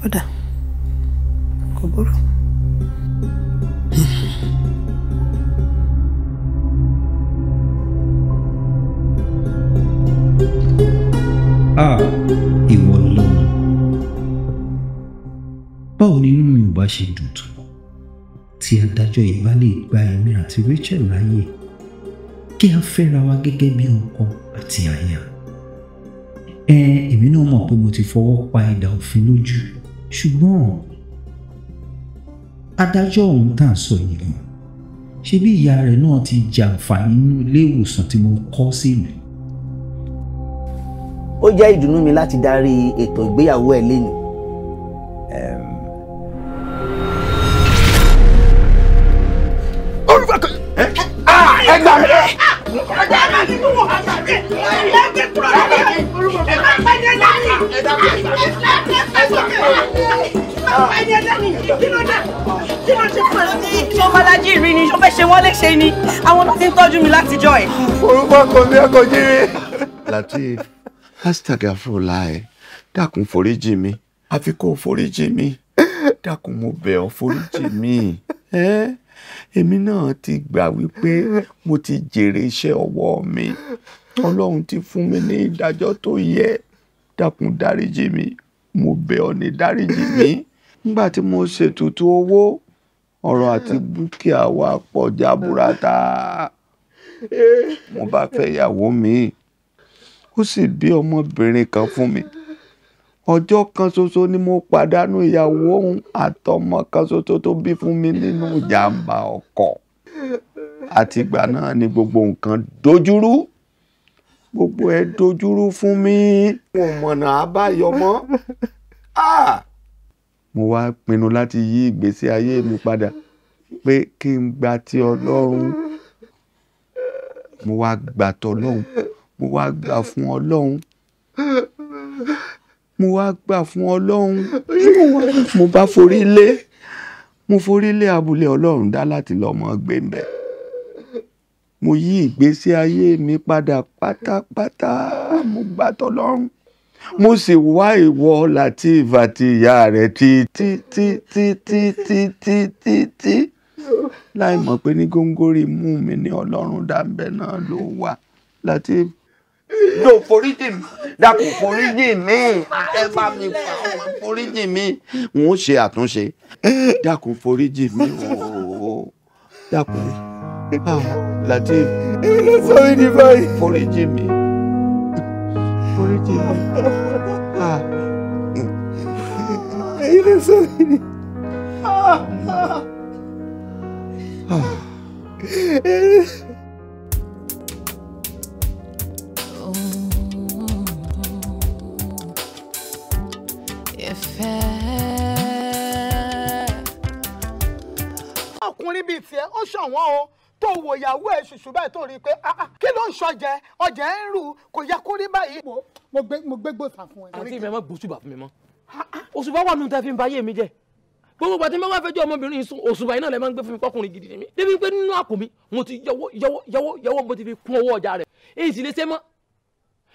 Ó dà, kò burú. Ah, ìwọ Ọlọ́run, báwo ni inú mi ò bá ṣe dùn tó tí adájọ́ yìí bá lè gba èmi àti Rachel láàyè kí a fẹ́ra wa gẹ́gẹ́ bí ọkọ àti aya. Èmi náà mọ̀ pé mo ti fọwọ́ pa idà òfin lójú, ṣùgbọ́n adájọ́ ọ̀hún tá à ń sọ yìí gan, ṣé bí ìyá rẹ̀ náà ti jàǹfààní nínú ilé ìwòsàn tí mo kọ́ sílùú. Ó jẹ́ ìdùnnú mi láti darí ètò ìgbéyàwó ẹ̀ lénìí. Ẹ gbà mí. Ṣọmọlájí rí ni, ṣó fẹ́ ṣe wọ́n léṣe ni, àwọn náà ti ń tọ́jú mi látijọ́ ẹ̀. Orúkọ kan ní ẹ̀kọ́ jírí. Lateef, astagfirullah, dákun foríjì mi, àfi kó foríjì mi, dákun mo bẹ̀ ọ́ foríjì mi. Èmi náà ti gbà wípé mo ti jèrè iṣẹ́ ọwọ́ mi, Ọlọ́run ti fún mi ní ìdájọ́ tó yẹ, dákun dáríjì mi, mo bẹ̀ ọ́ ní dáríjì mi. Nígbà tí mo ṣètùtù owó, ọ̀rọ̀ àti dúkìá wa pọ̀ jaburata, mo bá fẹ́ ìyàwó mi, ó sì bí ọmọbìnrin kan fún mi. Ọjọ́ kan ṣoṣo ni mo pàdánù ìyàwó òun àtọmọ kan ṣoṣo tó bí fún mi nínú ìjàmbá ọkọ̀. Àtìgbà náà ni gbogbo nǹkan dojúrú, gbogbo ẹ̀ dojúrú fún mi. Mo mọ̀nà àbáyọ mọ́. Mo wá pinnu láti yí ìgbésí ayé mi padà pé kí n gba ti Ọlọ́run. Mo wá gbà tọlọ́run, mo wá gbà fún Ọlọ́run, mo wá gbà fún Ọlọ́run. Mo bá forí lé, mo forí lé abúlé Ọlọ́run dá láti lọ mọ́ gbé ń bẹ̀. Mo yí ìgbésí ayé mi padà pátápátá, mo gbà tọlọ́run. Mo sì wá ìwọ Lateef àti ìyá rẹ̀ tí tí tí tí tí tí tí tí tí láì mọ̀ pé ní góńgóri mú mi ní Ọlọ́run dáńbẹ́ náà ló wà. Lateef, yóò foríjì mi, dákun foríjì mi, ẹ bá mi fà wọ́n, foríjì mi. N ó ṣe àtúnṣe, dákun foríjì mi ooo, dákun. Lateef, foríjì mi, foríjì mi. Èyí ló sọ mí ní. Ọkùnrin bíi tiẹ̀ ó ṣọ̀wọ́n o, tó wo ìyàwó ẹ̀ ṣùṣù báyìí tó rí i pé kí ló ń ṣọjẹ, ọjà ẹ̀ ń rù, kò yẹ kó rí báyìí. Mo gbé gbòòsà fún ẹ. Àǹtí mi, ẹ má gbóṣùbà fún mi mọ́. Òṣùbà wà nù tẹ́ fi ń ba ayé mi jẹ́. Gbogbo ìgbà tí mo bá fẹjọ́ ọmọbìnrin sùn, òṣùbà yìí náà lè máa ń gbé fún mi pọ́kùnrin gidi ni mí. Débi pé nínú àpò mi, mo ti yọwọ́ yọwọ́ yọwọ́ yọwọ́, mo ti fi kún owó ọjà rẹ̀. Èyí sì lè ṣe mọ́.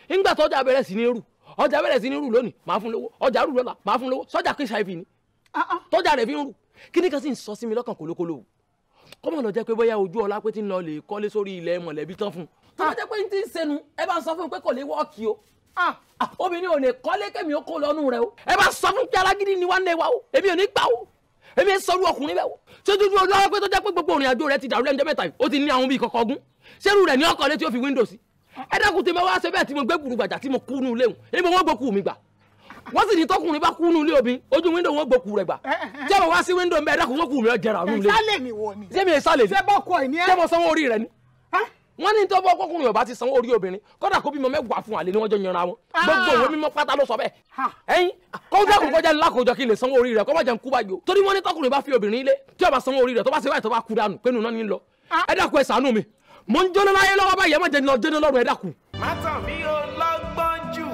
Nígbà tó ọjà bẹ̀rẹ̀ sí ní rù, ọjà bẹ̀rẹ̀ sí ní rù lónìí, màá fún lówó, ọjà rù lọ́la, màá fún lówó, sọ́jà kí ṣàìfì ni. Tọ́jà rẹ̀ fi ń rù. Kíní kan sì ń sọ sí mi lọ́kàn kòlókòló. Kọ́mọ̀ lọ jẹ́ pé bóyá ojú ọlá pé tí ń lọ lè kọ́lé sórí ilẹ̀ mọ̀lẹ́bí tán fún un. Tó bá jẹ́ pé n ti ń sẹnu, ẹ bá ń sọ fún mi pé kò lè wọ́ọ̀kì o. Obìnrin ò lè kọ́lé kẹ́mi ó kó lọ́nù rẹ o. Ẹ bá sọ fún pé alágídí ni wá ń lé wa o. Èmi ò ní gbà o. Èmi ń sọrú ọkùnrin bẹ́ẹ̀ o. Ṣé ojú ojú ọlá pé tó jẹ́ pé gbogbo òrìn àjò rẹ ti dàrú lẹ́nu mẹ́ta yìí, ó ti ní àwọn bíi kọ̀kọ́ ogún. Ṣérú rẹ̀ ní ọkọ̀ létí ó fi wíńdò sí. Ẹ dákun tí mo wá ṣe bẹ́ẹ̀ tí mo gbé gbùrùgbàjà tí mo kú nú ilé òun. Èmi wọ́n gbókù mi gbà. Wọ́n sì ní tọkùnrin bá kú nú ilé obìnrin, ojú wíńdò wọn gbókù rẹ̀ gbà. Tí a bá wá sí wíńdò ń bẹ, ẹ dákun sókù mi ọ jẹrà nú ilé. Sálẹ̀ ni wọ ni. Ṣé mi sálẹ̀ ni? Ṣé bọ́kọ ẹ̀ ní ẹ́? Ṣé mo sanwó orí rẹ ni? Wọ́n ní tó bọ́ ọkùnrin ọba ti sanwó orí obìnrin, kódà kó bímọ mẹ́wàá fún àlè ni wọ́n jọ yanra wọn. Gbogbo òwe mímọ́ pátá ló sọ bẹ́ẹ̀. Ẹ̀yin kó dákun kọjá ńlá kójọ kí n lè sanwó orí rẹ̀ kó má jẹun kú báyìí o. Torí wọ́n ní tọkùnrin bá fi obìnrin ilé tí ó bá sanwó orí rẹ̀ tó bá ṣe báyìí tó bá kú dànù pé nù náà ní lọ. Ẹ dákun ẹ ṣàánú mi. Mo ń jóná láyé lọ́wọ́ báyìí, ẹ má jẹ́ lọ jóná lọ́rùn, ẹ dákun. Má tàn mí o lọ́gbọ́n jù.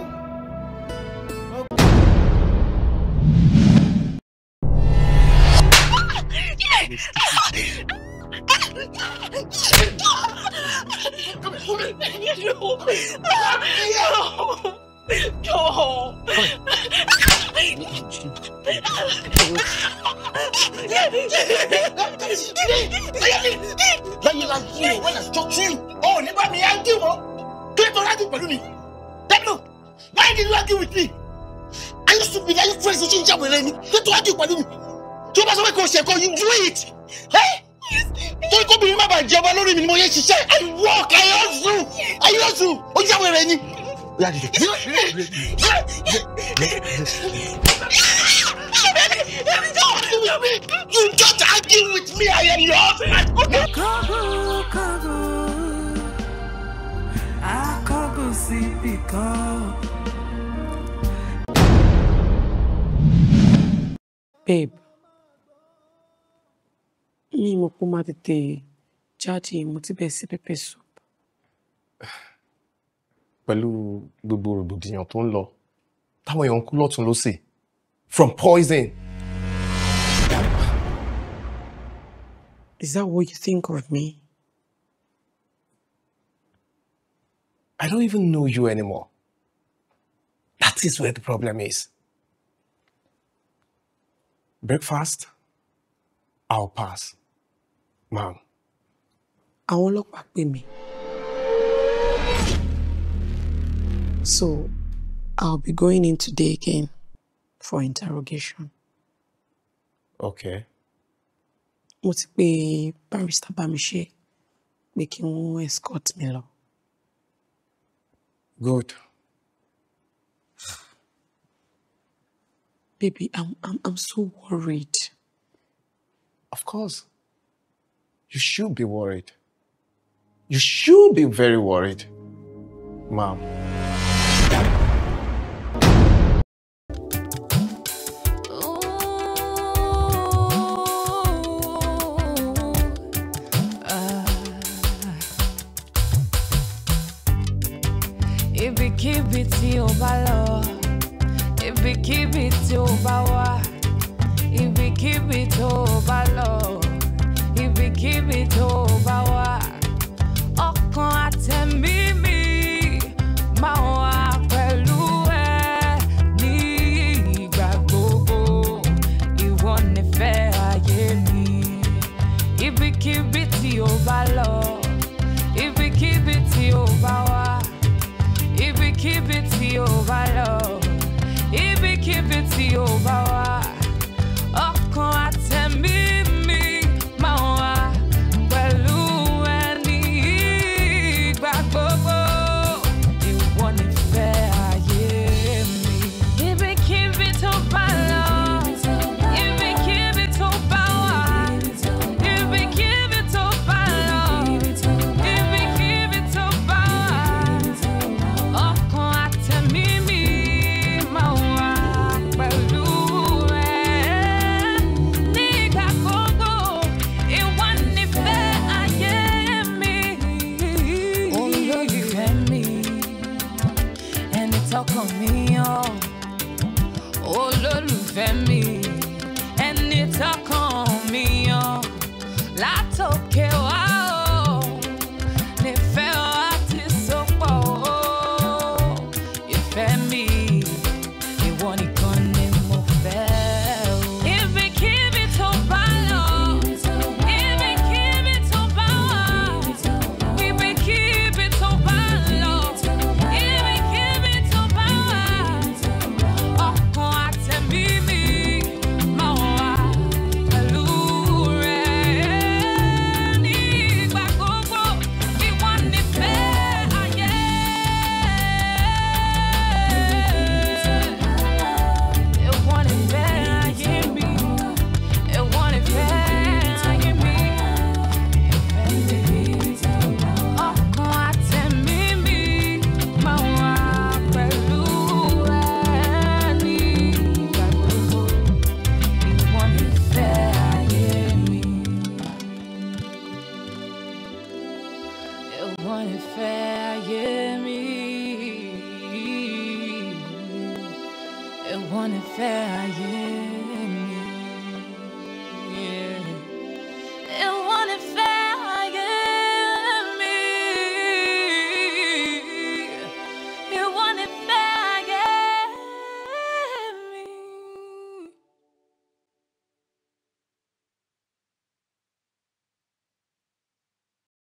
Láyé láyé o, wọ́n yà jọ tí o ní bá mi ágí wọ́n. Kí ló tó rájú pẹ̀lú mi? Tẹ́lẹ̀, why did you argue with me? Are you stupid? Are you crazy? Ṣé ìjà wẹ̀rẹ̀ ni? Kí ló tó rájú pẹ̀lú mi? Tí o bá sọ pé kò ṣe ẹ̀kọ́, you do it. Torí kóbìnrin má bàa jẹba lórí mi ni mo yẹ ṣiṣẹ́. I work, I hustle, I hustle. Ó yà wẹ̀rẹ̀ ni. You don't argue with me, I am your husband. Babe, mi mọ̀ pé ó máa tètè jáde, mo ti bẹ̀ sí pepper soup. Pẹ̀lú gbogbo rògbòdìyàn tó ń lọ, táwọn èèyàn ń kú lọ́tún lọ́sì from poison. Is that what you think of me? I don't even know you anymore. That is where the problem is. Breakfast, I'll pass. Ma'am. Àwọn ọlọ́pàá pè mí. So, I'll be going in today again for interrogation. Okay. Mo ti pe barrister Bámiṣé pé kí wọ́n escort mi lọ. Good. Baby, I'm so worried. Of course. You should be worried. You should be very worried, ma'am. Ibikíbi tí o bá lọ, ibikíbi tí o bá wà, ibikíbi tó o bá lọ, ibikíbi tó o bá wà, ọkàn àtẹ̀mí mi máa wà pẹ̀lú ẹ ní ìgbà gbogbo. Ìwọ nífẹ̀ẹ́ ayé mi. Ibikíbi tí o bá lọ, ibikíbi tí o bá wà, ibikíbi tí o bá lọ, ibikíbi tí o bá wà, ọkàn àtẹ̀mí mi máa wà pẹ̀lú ẹ ní ìgbà gbogbo. Ìwọ nífẹ̀ẹ́ ayé mi. Ibikíbi tó bá lọ, ibikíbi tó bá wà, ibikíbi tó bá lọ, ibikíbi tó bá wà, ọkàn àtẹ̀mí mi máa wà pẹ̀lú ẹ nígbà gbogbo. Ìwọ nífẹ̀ẹ́ ayé mi. Olólùfẹ́ mi, ẹni tọkàn mi yàn. Olólùfẹ́ mi, ẹni tọkàn mi yàn. Látòkè wá o, nífẹ̀ẹ́ wa ti so pọ̀ o. Ìfẹ́ mi, ìwọ nìkan ni mo fẹ́ o. Ibikíbi tó bá lọ, ibikíbi tó bá wà, ibikíbi tó bá lọ, ibikíbi tó bá wà, ọkàn àtẹ̀mí mi máa wà pẹ̀lú rẹ nígbà gbogbo. Ìwọ nífẹ̀ẹ́ ayé. Ìwọ nífẹ̀ẹ́ ayé mi. Ìwọ nífẹ̀ẹ́ ayé mi. Ọkàn àtẹ̀mí mi máa wà pẹ̀lú ẹ nígbà gbogbo. Ìwọ nífẹ̀ẹ́ ayé mi. Ìwọ nífẹ̀ẹ́ ayé mi. Ìwọ nífẹ̀ẹ́ ayé